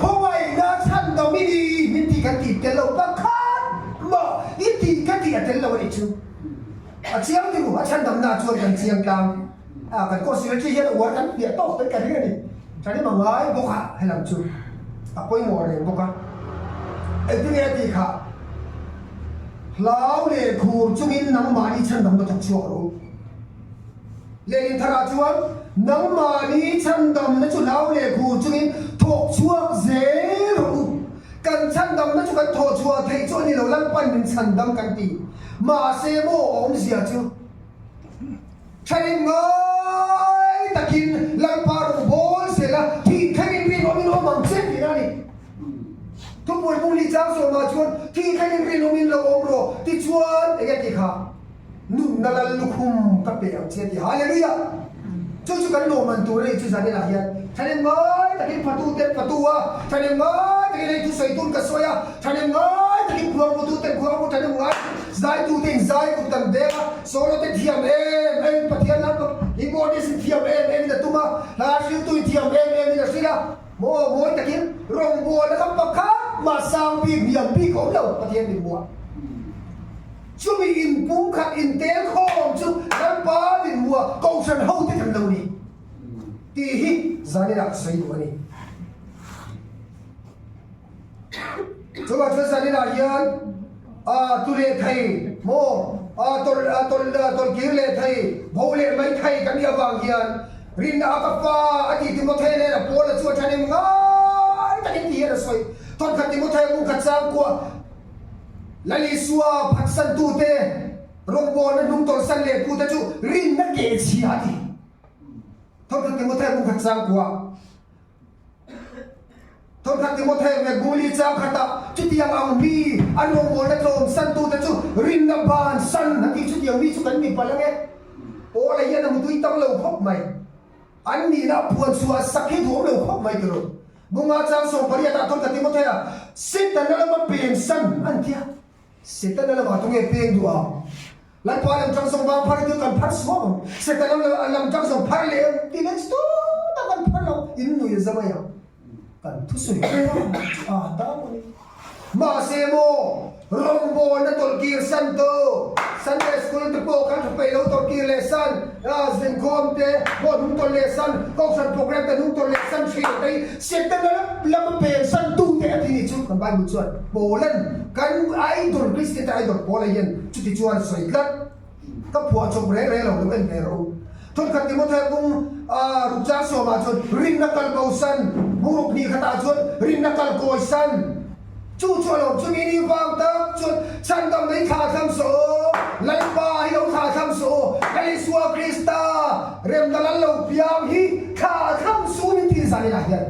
Khawngaihna chhan dam i ni min tih kan tih tel lo pakhat mah i tih ka tih a tel lo a nih chu. A chiang ti u, a chhan damna chuan kan chiang tlang a, kan court secretary hian a uar kan piah tawk mai ka ring a ni. Thanem a ngai bawk a, helam chu a pawimawh reng bawk a. Engtinge a tih khah? Hlau leh khur chungin nangmahni chhan damna thawk chhuak rawh u. Lehlin tharah chuan nangmahni chhandamna chu hlau leh khur chungin thawk chhuak zel rawh u. Kan chhandamna chu kan thawh chhuah theih chu a ni lo, Lalpan min chhandam kan ti. Mahse maw a awmzia chu thain ngai takin Lalpa rawn bawl zel a, thih thlengin rinawmin awm ang che tihna a ni. Thupui Bungli chang sawmah chuan thih thlengin rinawmin lo awm rawh tichuan eng nge tih kha? Nunna lal lukhum ka pe ang che ti Hallelujah! Chu chu kan lawmman tur a ni chu zanin ah hian thahnem ngai takin phatu ten phatu a, thahnem ngai takin hei thusawi tun ka sawi a, thahnem ngai takin khuangpu tu ten khuangpu thahnem ngai zaitu te in zai kut kan beng a, solo te thiam em em in Pathian lam keyboardist in thiam em em in a tum a, hla hriltu in thiam em em in a hrilh a, maw mawi takin rawngbawlna kha pakhat mah sang bik hniam bik a awm lo Pathian mihmuh ah. Chumi inpumkhat intel khawm chu Lalpa dinhmuah Kohhran hote kan lo ni tih hi zaninah ka sawi duh a ni. Chuvang chuan zaninah hian a tu leh thei maw, a tawlh a tawlh tawlhkir leh thei, bo leh mai thei kan nih avang hian rinna a ka fa a tih Timothea nen a Paula chu a ṭhahnem ngai takin ti hian a sawi. Thawnkhat Timothea bungkhat changkua Lal Isua phatsantute rawngbawlna hnungtawlhsan leh tute chu rinna keh chhia a ti. Thawnkhat Timothea bung khat chang kuah. Thawnkhat Timothea nge bung li chang khatah chutiang ang mi an rawngbawlna tlawmsantute chu rinna bansan a ti. Chutiang mi chu kan ni palh ange. Paula hian a mutui tam lo khawp mai. An nihna phuan chhuah sak hi duhawm lo khawp mai tilo. Bunga chang 18 ah thawntha Timothea, Setana lama peng san an ti a. Setana lamah tunge peng duh ang? Lalpa lam tang zawng vang phar hi chu kan phar suam ang. Setana lam tang zawng phar leh ang tih nen chu tumah kan phar lo. In nui a za mai ang. Kan thusawi kha chu a ta maw ni. Mahse maw, rawngbawlna tawlhkir san tu, Sunday School te pawh kan tha peih lo tawlhkir leh san, zinkhawm te pawh hnung tawlh leh san, Kohhran program te hnung tawlh leh san thin te hi Setana lama pen san tu te a ti nih chu kan Bible chuan Paulan kan idol Kristian te idol Paula hian chuti chuan sawi tlat. Ka phuah chawp reng reng lo lo en ve rawh u. Thawnkhat Timothea kung rukchang sawmah chuan rinna kal bosan, buruk hnih khatah chuan rinna kal kawisan. Chu chu a lawm chumi ni vang tak chuan chhandam mai thla thlam suh aw, Lalpa hi lo thla thlam suh aw, Lal Isua Krista remna lal lo piang hi thla thlam suh min ti zan inah hian.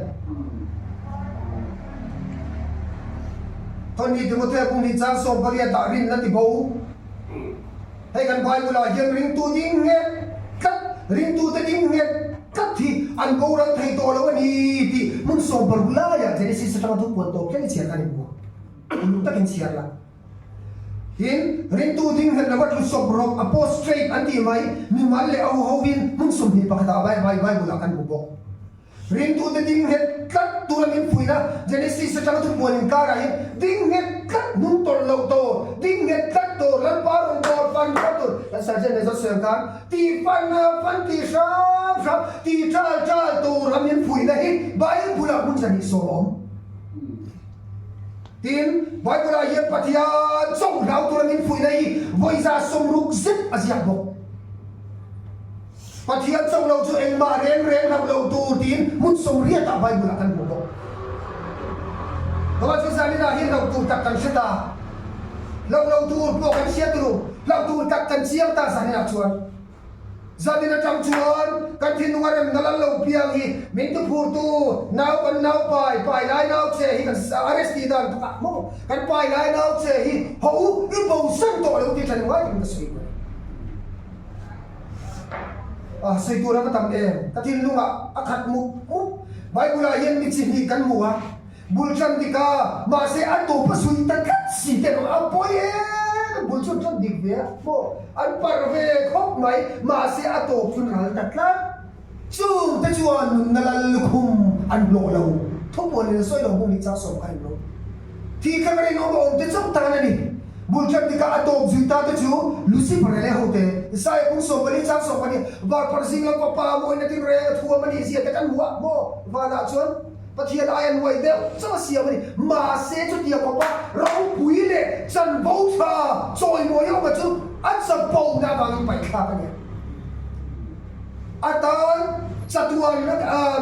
Thawhni Timothea kung hnih chang 18 ah rinna tibo. Hei kan Bible ah hian ringtu ding nghet tlat, ringtute ding nghet tlat hi an boral thei tawh lo a ni tih hmun 16 laiah Genesis atanga thupuan tawp thleng chhiar kha ni hmu a, uluk takin chhiar la. Tin, ringtu ding nghet lova tlu sawp rawk, apostrate an tih mai, mimal leh a huhovin hmun 21 ah Bible ah kan hmu bawk. Ringtute ding nghet tlat tura min fuihna Genesis atanga thupuan inkarah hian ding nghet tlat hnung tawlh loh tur, ding nghet tlat tur, Lalpa rawn tur, fan fan tur, kan Sergeant Major sawi ang khan ti fan fan ti hram hram, ti ṭal ṭal tur a min fuihna hi Bible-ah hmun zahnih sawm a awm. Tin, Bible-ah hian Pathian chauh hlau tura min fuihna hi vawi 160 zet a ziak bawk. Pathian chauh lo chu engmah reng reng hlauh lo tur tiin hmun 80 ah Bible ah kan hmu bawk. Kawal chu zanin ah hian hlauh tur tak kan hre ta. Hlauh lo tur pawh kan hria turu. Hlauh tur tak kan chiang ta zanin ah chuan. Zanin atang chuan kan thinlung a remna lal lo piang hi min tuphur tu nau kan nau pai, pai lai nau che hi kan arrest tih dan pakah maw kan pai lai nau che hi haw u i bosan tawh lo tih tha ngai takin ka sawi mai. A sawi tur a va tam em? Ka thinlungah a khat mup mup. Bible-ah hian mi chi hnih kan hmu a, bul tan dik a, mahse a tawp a zui ta tlat si te erawh a pawi em a, bul chu an tan dik ve a maw, an parh ve khawp mai, mahse a tawp chu an ral ta tlat. Chung te chuan nunna lal lukhum an hlawh lo. Thupuan in a sawi lo hmung hi chak sawm kha in lo. Thi kha ka rinawm a awm te chauh tan a ni. Bul ṭan tikah a tawp zui ta te chu Lucifer leh hote, Isaiah kum 14 chang 14, Varparh zing lam papa mawina tin reng a thuam a nih zia te kan hmu a, maw? Vanah chuan Pathian ai an uai deuh chauh a siam a ni. Mahse chutiang khawpa ropui leh chanvo tha chawimawi awma chu a chapona avangin paihthlak a ni a. A tan chatuan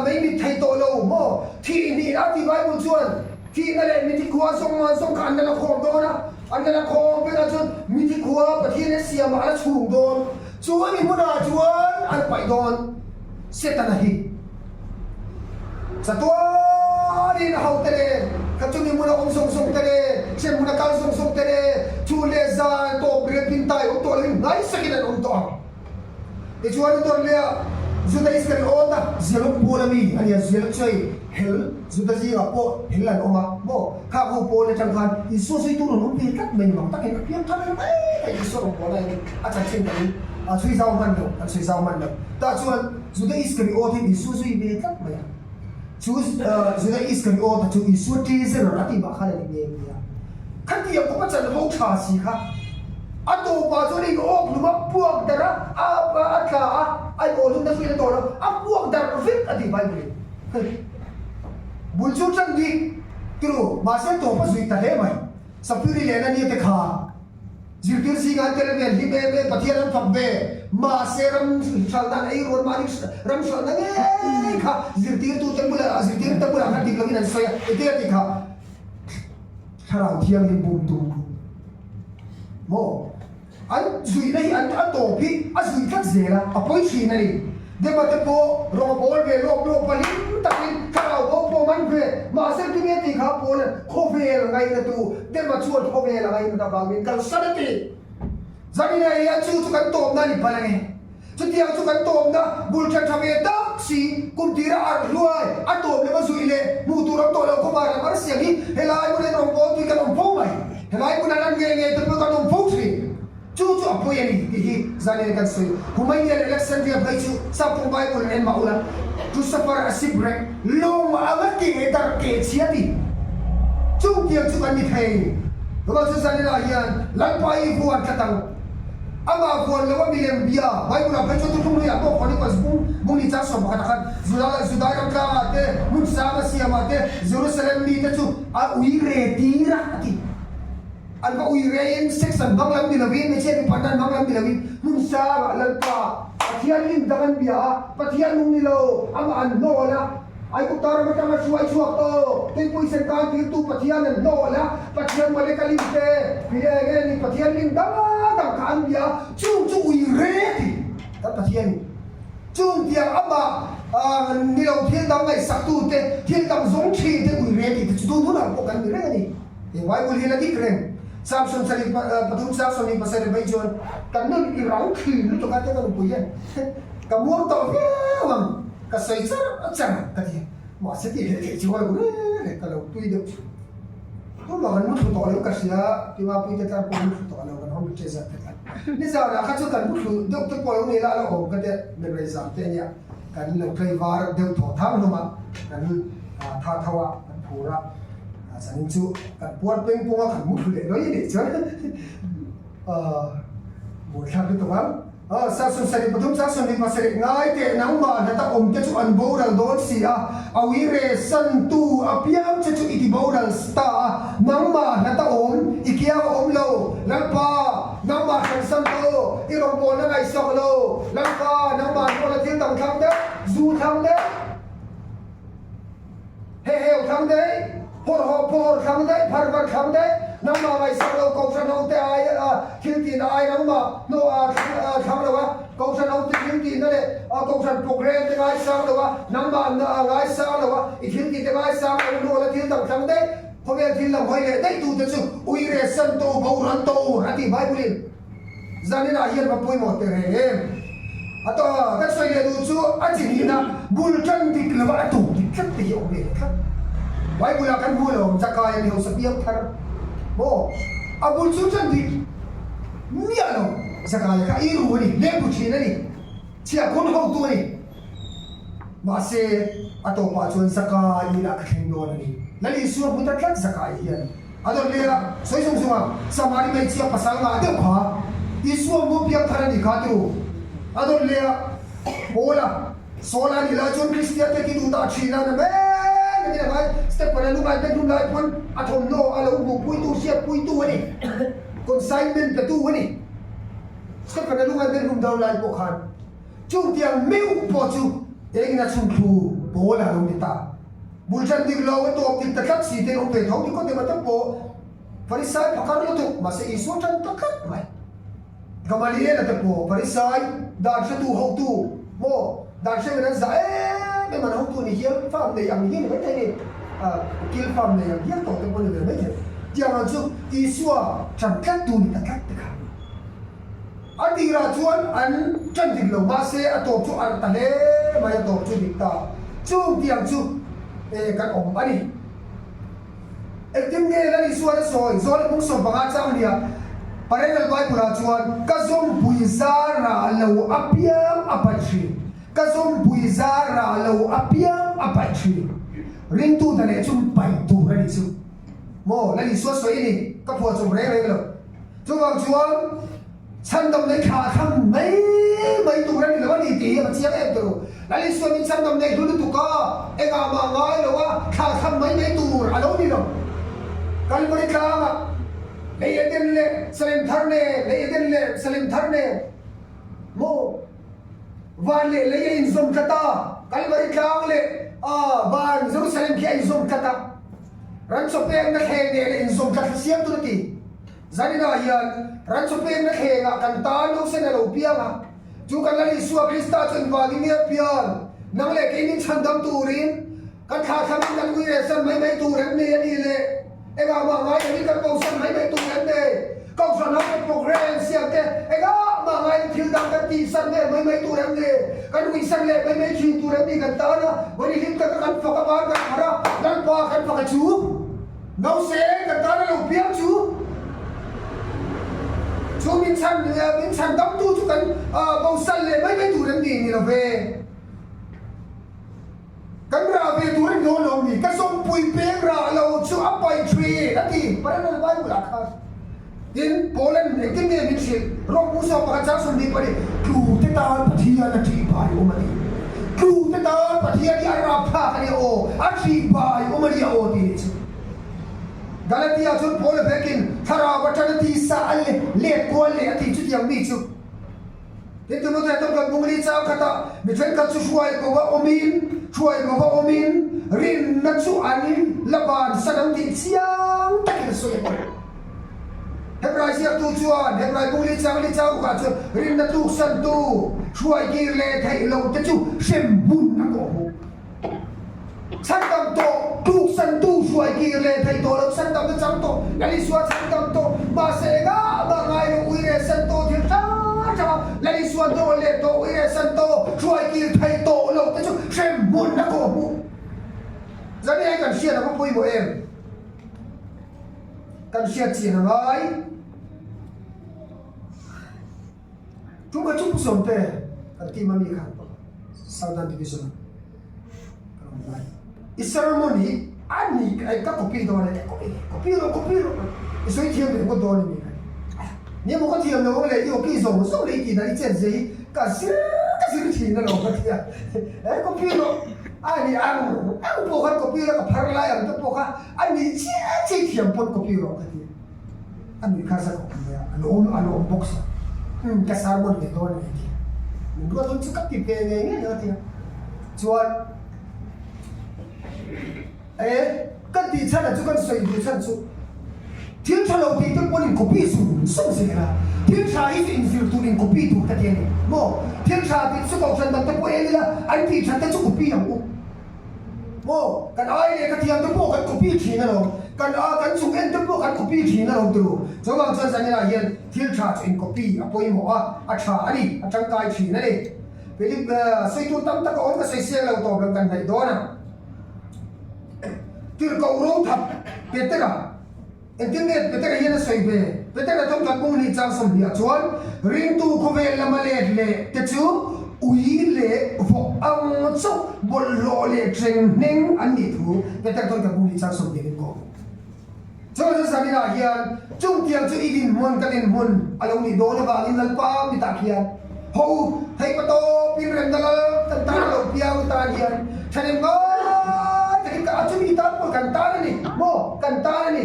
mei mit thei tawh lo maw? Thih hnih a ti Bible chuan. Thihna leh mithi khua zawng zawng kha an la la khawm dawn a, an la la khawm vek ah chuan mithi khua Pathian a siam ah a la chhung dawn. Chu ani hmunah chuan a la paih dawn. Setana hi chatuanin a hote leh kha chumi hmuna awm zawng zawng te leh hrem hmuna kal zawng zawng te leh chhun leh zan tawp riat pintai awm tawh loin hnaisakin an awm tawh ang. Tichuan a tawn leh a, Juda Iskariota Zialawk pawl a mi a nia, Zialawk chu hei hel, Juda zingah pawh hel an awm a maw? Khang ho pawl atang khan Isua zui tur rawn awm ve tlat mai ni mak takin a piang thar reng mai mai Isua rawn pawl ahin a chanchin kan a chhui zau hman lo, kan chhui zau hman lo. Tah chuan Juda Iskariot hian Isua zui ve tlat mai a. Chu Juda Iskariota chu Isua treasurer a tih mah khan a ni nghe nghe a. Khatiang khawpa chanvo tha si kha a tawpah chuan in awk hlum a puak darh a, a tla a, a in awh hlumna chu in a tawh lo, a puak darh vek a ti Bible in. Bul chu tan bik turu mahse tawp a zui ta hle mai. Safiri leh Anania te kha zirtir zingah an tel ve, an hlim em em, Pathian an fak ve, mahse ram hralhna an ei rual mahni ram hralhna ngei kha zirtirtute bulah zirtirte bulah khan dik loin an sawi a, engtin a tih kha? Thlarau Thianghlim bum tum maw? An zuihna hi an a tawp hi a zuih tlat zel a, a pawi thin a ni. Dema te pawh rawng a bawl ve lawp lawp a, hlim takin thlarau bo pawh man ve. Mahse tinge tih kha Paula'n khawvel ngaina tu Dema chuan khawvel a ngainat avangin kalsan a ti. Zanina hian chu chu kan tawpna a ni palh ange. Chutiang chu kan tawmna bul tha tha ve tak si, kum tira arh hluai a tawm leh a zuih leh hmuh tur awm tawh lo khawpa ram arsiang hi helai hmun en awm pawl tui kan awm fo mai. Helai hmun an an nge nge te pawh kan awm fo thin. Chu chu a pawi a ni tih hi Zanian kan sawi. Humainia leh Alexandria phei chu Saptawng Bible an en mah ula, to suffer a shipwreck, lawng anga ke darh ke chhia ti. Chungtiang chu kan ni thei. Chuvang chu Zanina hian Lalpa i vuan tlat ang. Amah vuan lo a milem bia, Bible ah phei chuan thuthlung hnuaiah pawh Chronicles bung bung ni chang 11 ah khan Juda Judai ram tlangah te, hmun sang a siamah te Jerusalem mite chu a ui re tir a, a ti. An va ui reiin sex an hmang lam ni lovin, hmeichhia mipa an hmang lam ni lovin hmun sangah Lalpa Pathian lim dang an bia a, Pathian nung ni lo, amah an hnawl a, Aigupta ram atanga hruai chhuak tawh, tuipui sen tan tirtu Pathian an hnawl a, Pathian Molek a lim te, eng nge ni Pathian lim dang dang kha an bia a, chung chu ui re a ti kan Pathian in. Chung tiang amah ni lo thil dang ngaihsaktu te, thil dang zawng thin te ui re tih te chu tun hunah pawh kan ni reng a ni. He Bible hi la dik reng. Samson sarih pathum chang 27 phei chuan kan nun i rang thin lutuk a te ka nupui hian ka muang tawh viau ang ka sawi char char ka ti a mahse tih leh theih chu a lo reng reng ka lo tui deuh thin. Tumah kan muthlu tawh lo ka hria Tima puite tlang pawh muthlu tawh lo kan home treasure te tlang. Nizanah kha chu kan muthlu deuh te pawh lo ni la a la awm ka tia memei zam te ania kan lo tlaivar deuh thaw thang hlawm a kan tha tho a kan phur a. Zanin chu kan puar peng pawng a kan mu thlu leh lawih anih chuan buaithlak lutuk ang. Samson sarih pathum Samson nih pasarih ngai teh nangmah hlata awm te chu an boral dawn si a, a ui re san tu apiang che chu i ti boral ta a, nangmah hlata awm i kiang a awm lo, Lalpa nangmah hran san tawh i rawngbawlna ngaihsak lo, Lalpa nangmah hnawla thil dang thlang deuh, zu thlang deuh. Heheu thlang daih, phawrhawh phawr thlang daih, pharvar thlang daih, nangmah ngaihsak lo Kohhran hote ai a thil tihna ai nangmah hnawh a thlang lo a, Kohhran hote thil tihna leh Kohhran programme te ngaisang lo a, nangmah ngaisang lo a, i thil tih te ngaisang lo hnawh la thil dang thlang daih, khawvel thil lam hawi leh daih tute chu uire san to boral to a ti Bible in. Zaninah hian va pawimawh teh reng em? A to a, kan sawi leh duh chu a chi hnihna bul tan dik lova a tum dik tlat te hi a awm ve leh tlat. Bible ah kan hmu lo, Zakai a ni hausa piang thar maw? A bul chu tan dik miah lo, Zakai kha a iru a ni, lehbu thin a ni, chhiahkhun hotu a ni. Mahse, a tawpah chuan Zakai inah ka thleng dawn a ni. Lal Isua hmu ta tlat Zakai hian. A dawt leh a, sawi zung zung a, Samari hmeichhia pasal ngah deuh kha Isua mu piang thar a nih kha ti u. A dawt leh a, Paula, Saul a nih lai chuan Kristian te ti duh dah thin a, na men a ni ang ai, Stephen a lungai pen hlum lai pawn a thawmhnaw a lo hmuhpuitu, hriatpuitu a ni, consignment petu a ni. Stephen a lungai pen hlum dau lai pawh khan chutiang meuh pawh chu engin a chhunthlu Paula a lo ni ta. Bul ṭan dik lo a tawp dik ta tlat si te awm ve tho Nikodema te pawh Farisai phakar lutuk mahse Isua ṭan ta tlat mai. Gamaliela te pawh Farisai dan hretu hotu maw dan hre men an zah em em an hotu ni hial farm nei ang hi ni maithei ni ukil farm nei ang hial tawh te pawh ni ve maithei tiang ang chu Isua ṭan tlat tu ni ta tlat te kha. A tirah chuan an ṭan dik lo, mahse a tawp chu arh ta hle mai, a tawp chu dik ta. Chung tiang chu e kan awm a ni. Engtin nge Lal Isuan a sawi? Zawle pung 15 chang nia Parallel Bible-ah chuan, Ka zawmpui zara lo apiang a paih ṭhin, ka zawmpui zara lo apiang a paih ṭhin. Ringtu ta leh chu paih tur a ni chu. Maw Lal Isua sawi a ni, ka phuah chawp reng reng lo. Chuvang chuan chhandam nei thla thlang mai mai tur a ni lo a ni tih hi a va chiang em tawh. Lal Isua min chhandam nei hlu lutuk a, engah mah ngai lo a, thla thlang mai mai tur a lo ni lo. Kalvari tlangah lei Eden leh Salem thar nen, lei Eden leh Salem thar nen maw van leh lei a inzawm tlat a, Kalvari tlang leh van Jerusalem khi a inzawm tlat a. Ran chaw pekna thleng nen a inzawm tlat thla siam tur a ti. Zaninah hian ran chaw pekna thlengah kan tan nausen a lo piang a, chu kan Lal Isua Krista chu engvangin nge a pian? Nang leh kei min chhandam turin kan thlahthlamin kan ui reh san mai mai tur em ni a nih le? Engah mah ngai lovin kan bosan mai mai tur em ni? Kohhran ho te programme siam te engah mah ngai lo. thil dang kan tihsan leh mai mai tur em ni? Kan huihsan leh mai mai thin tur em ni kan tan a? Vawi hlim taka kan fak a ban kan phar a, Lalpa kan fak a chu nause kan tan a lo piang chu chu min chhan min chhan damtu chu kan bosan leh mai mai tur em ni? Ni lo ve. Kan rah ve tur a ni dawn lo mi? Ka zawmpui peng rah lo chu a paih thin a ti. Parallel Bible ah khan tin Poland engtin nge min hrilh? Rom bu sawm pakhat chang 22 Tlu te tan Pathian a ṭih bai awm a ti. Tlu te tan Pathian hi a rapthlak a nia aw, a ṭih bai awm a nia aw tih nih chu. Galatia chuan Paul a vekin thlarau aṭan a tisa a let kual leh a ti chutiang mi chu. Tin, Timothea chuan kan bungli chang khatah mi thenkhat chu hruai ko va awmin, hruai ko va awmin rinna chu an la bansan ang tih chiang takin a sawi a ni. Hebrai ziaktu chuan Hebrai bungli chang li chang rukah chuan rinna tluksantu hruai kir leh theih lo te chu hrem hmun a kawh hmuh. Chhandam tawh, tluksantu hruai kir leh thei tawh lo, chhandam na chang tawh, Lal Isua chhandam tawh, mahse engah mah ngai lo ui reh san tawh thil hrang hrang a, Lal Isua dawn leh tawh ui reh san tawh, hruai kir thei tawh lo te chu hremhmun a kawh hmuh. Zan hi kan hriat a va pawimawh em? Kan hriat chian a ngai. Tumah chu Pu Sawmte kan team a mi khan Southern Division ah kan awm lai. I sermon hi a ni ka copy dawn e, copy copy rawh copy rawh i sawi thiam leh ngawt dawn a ni ka ti. Ni maw ka thiam lo ang leh i aw ki zawng zawng leh i tih dan i chet zia hi ka zir ka zir thin alawm ka ti a. E copy rawh a ni ang ang pawh khan copy la ka phar lai ang te pawh kha a ni chiah chiah i thiam pawn copy rawh ka ti a. A nuih kha za khawp mai a, a lawm a lawm bawk sa. Umm ka sermon ve dawn a ni a ti a. Min ruat hun chu ka ti ve ngei ngei a ti a. Chuan e ka tih chhan ah chu kan sawi duh chhan chu thil tha lo tih te pawn in copy zung zung zel a, thil tha hi chu inzir tur in copy tur ka ti a ni maw? Thil tha tih chu kohhran dang te pawh en ila an tih that te chu copy ang u. Maw, kan ai leh ka thiam te pawh kan copy thin alawm, kan a kan chung en te pawh kan copy thin alawm turu. Chuvang chuan zaninah hian thil tha chu in copy a pawimawh a, a tha a ni, a tangkai thin a ni. Philip, sawitu tam tak a awm ka sawi siang lo tawp lo kan hnaih dawn a. Tirhkoh Rothap Petera. Engtin nge Petera hian a sawi ve? Petera thawmkhat bung hnih chang 20 ah chuan, Ringtu khawvel lama let leh te chu ui leh vawk ang chauh bawlhhlawh leh ṭeng hneng an nih thu Petera thawmkhat bung hnih chang 20 in kawh. Chuan chu zaninah hian chungtiang chu i dinhmun ka dinhmun a lo nih dawn avangin Lalpa mitah khian ho theih patawp in remna lal kan tan a lo piang tan hian thahnem ngai takin ka a chumi tan pawh kan tan a ni maw kan tan a ni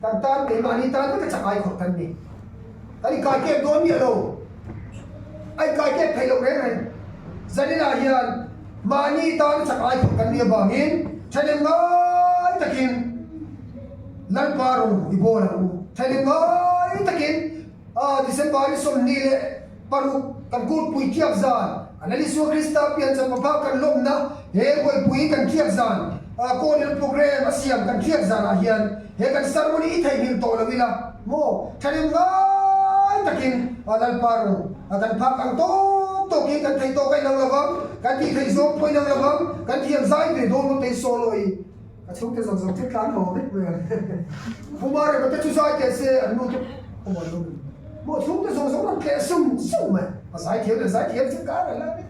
kan tan keimahni tan vek a chak ai khawrh kan ni kan inkai kep dawn miah lo a inkai kep theih loh reng reng zaninah hian mahni tan a chak ai khawrh kan nih avangin thahnem ngai takin Lalpa rawng i bawl ang u thahnem ngai takin A December 26 kan kutpui thiak zan, Lal Isua Krista piancham papa kan lawmna he huaipui kan thiak zan, Kawlel program a siam kan thiak zanah hian he kan sermon hi i theihnghilh tawh lo ila maw? Thahnem ngai takin Lalpa rawng kan phak ang tawk tawk hi kan theih tawk a inang lovang, kan tih theih zawng pawh inang lovang, kan thiam zai ve dawn ngawt te hi solo i. A chhungte zawng zawng chu tlan haw vek mai ang. Puma rema te chu zai teh se an nu te awm an awm. Maw chhungte zawng zawng an tleh sum sum mai. A zai thiam leh zai thiam chu kar a la vek.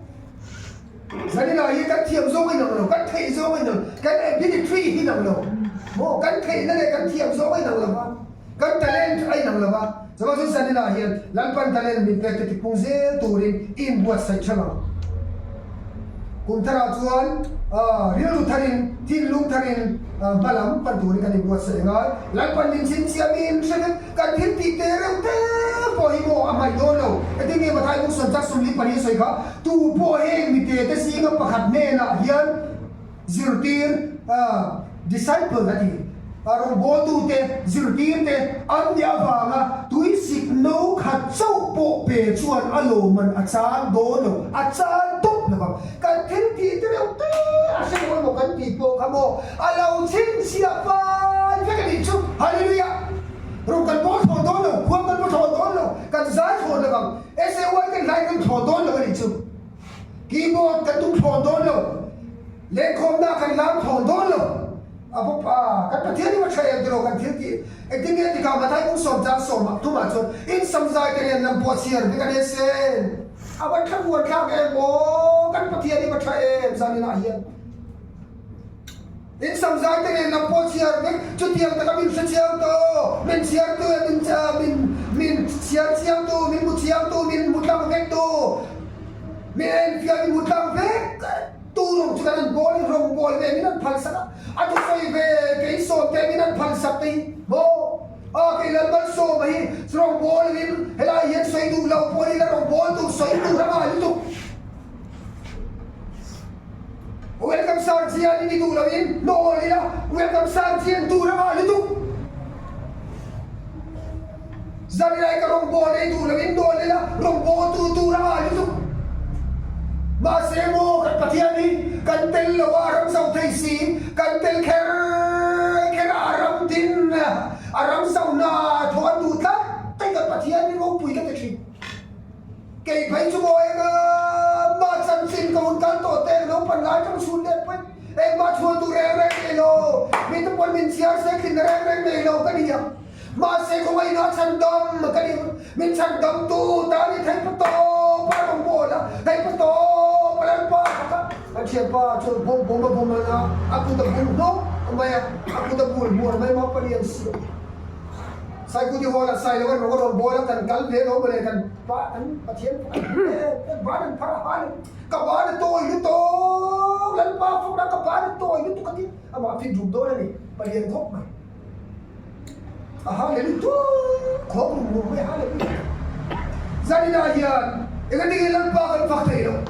Zanila hi kan thiam zawng a inang lo, kan theih zawng a inang, kan ability hi inang lo. Maw kan theihna leh kan thiam zawng a inang lo va, kan talent a inang lo va. Chuvang chu zanila hian Lalpan talent min pek te tipung zel turin i inbuatsaih tha lo. Kum tharah chuan rilru tharin, thinlung tharin hma lam pan turin kan inbuatsaih ngai. Lalpan min chhinchhiamin hre vek, kan thil tih te reuh te pawh hi maw a hmaih dawn lo. Engtin nge Mathai buk sawn chak 44 a sawi kha, Tu pawh heng mite te zinga pakhat hnenah hian, Zirtir, disciple, a ti. Rawngbawltute, zirtirte an nih avanga tuisik no khat chauh pawh pe chuan a lawmman a chang dawn lo, a chang tawp lo vang. Kan thil tih te reuh te a hre lo emaw kan tih pawh kha maw a lo chhinchhiah fai vek a nih chu. Hallelujah! Rawng kan pawl thlawn dawn lo, khuang kan paw thlawn dawn lo, kan zai thlawn lo vang. SAY kan. Keyboard kan tum thlawn dawn lo. Lengkhawmna kan lam thlawn dawn lo. A va pa, kan Pathian hi va tha em tiraw kan thil tih? Engtin nge tikah Mathai kung sawm chang sawm ah thumah chuan in samzai te nen lam pawh chhiar vek a ni asin. A va tha muan thlak em aw, kan Pathian hi va tha em zaninah hian. In samzai te nen lam pawh chhiar vek, chutiang taka min hre chiang tu, min chhiar tu min min min chhiar chiang tu, min hmu chiang tu, min hmu tlang vek tu, min enfiah min hmu tlang vek. Tu rawng chu kan an bawl i rawng bawl ve min an phal sak a, a thusawi ve kei sawm te min an phal sak te hi maw a kei Lalmalsawma hi rawng bawl in helai hian sawi duh lo pawh ni la rawng bawl tur sawi tur a ngai lutuk. Welcome sir chian in i duh lo in hnawl ila welcome sir chian tur a ngai lutuk. Zanlai ka rawngbawl ei duh loin dawn ila rawngbawl tu tur a ngai lutuk. Mahse maw kan Pathian hi kan tel lo a ram zo thei si, kan tel kher kher a a ram din a ram zo na thaw an duh tlat tei kan Pathian hi ropui ka ti thin. Kei phei chu maw eng mah chanchin ka hun kal tawh te naupan lai tang chhun let paih engmah chhuan tur reng reng nei lo, mite pawn min chhiar se tlinna reng reng nei lo ka ni ang. Mahse khawngaihna chhandam ka ni, min chhandamtu ta ni thei pa tawp a rawn bawl a, thei pa tawp a Lalpa kha ka thianpa chuan bawm bawm a bawm a, a kut a bul hnawk mai a, a kut a bul hmuar mai mah palian si a. Saikuti hall ah Sailo an rawn rawn bawl a, kan kal ve lo mawle, kan pa kan Pathian kan ban an phar a hal ka ban a tawi lutuk Lalpa fakna ka ban a tawi lutuk a ti, amah fit rum dawn a ni, palian khawp mai. A hallelujah khawp rum rum mai hallelujah. Zaninah hian engati nge Lalpa kan fak thei loh?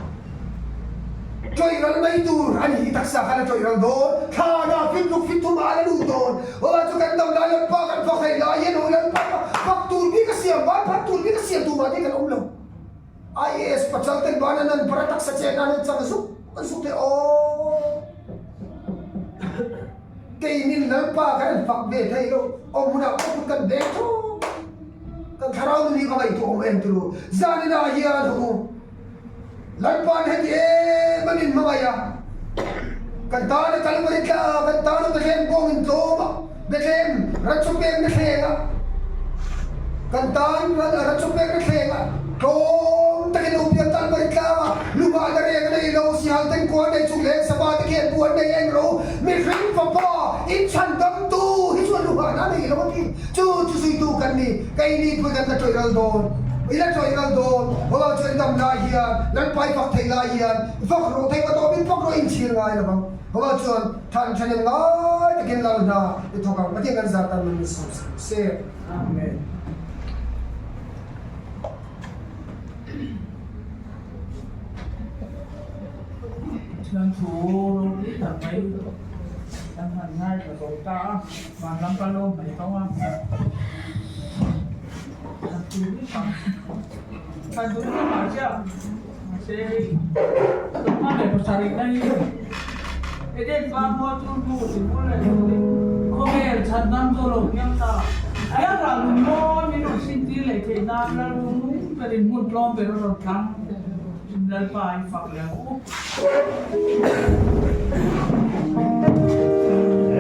Tawih ral mai tur a ni taksa khan a tawih ral dawn, thlana finruk finthum ah a la lut dawn. Aw chu kan dam lai Lalpa kan fak thei lai hian aw Lalpa kha fak tur bik a siam, van phat tur bik a siam tumah te kan awm lo. IAS pachal ten van an an phar a taksa chen nan an chang zuk zuk te aw. Keinin Lalpa kan an fak ve thei lo, awm hunah pawh kut kan veng thawk. Kan thlarau nun hi ka ngaihtuah awm em turu. Zaninah hian hawk u. Lalpa'n heti em a min hmangaih a, kan tana Kalvari tla a, kan tana Bethlehem kawng in tlawm a, Bethlehem ran chaw pekna thleng a, kan tan ran chaw pekna thleng a, tlawm takin lo piang Kalvari tlang a, lungah na reng a nei lo, sihal ten kua an nei chung leng sava te khian bu an nei eng ro, mihring fapa inchhandamtu hi chuan lungah na nei lo a ti. Chu chu zuitu kan ni, keini pui kan la tawih ral dawn, i la tawih ral dawn, Aw chuan dam lai hian, Lalpa i fak thei lai hian, fak rawh thei ka tawpin fak rawh inchhir ngai lo vang. Aw chuan than thanem ngai takin lal hna i thawk ang, Pathian kan zar tan man min sawm sak se. Amen. Pathian thu ropui tak mai kan han ngaithla zo ta a. Vanram ka lo hmai tawng a, a tui tak ka duh em a chiah mahse hei sawma leh pasarih na hi Eden pa hmual chu hnu ti bul leh hnu ding khawvel chhan dam chu a lo hniam ta a ral nun mawi min rawn sin tir leh theih nan lal nung berin hmun tlawm ber a rawn thlang Lalpa i fak leh ang u.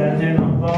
Eden pa.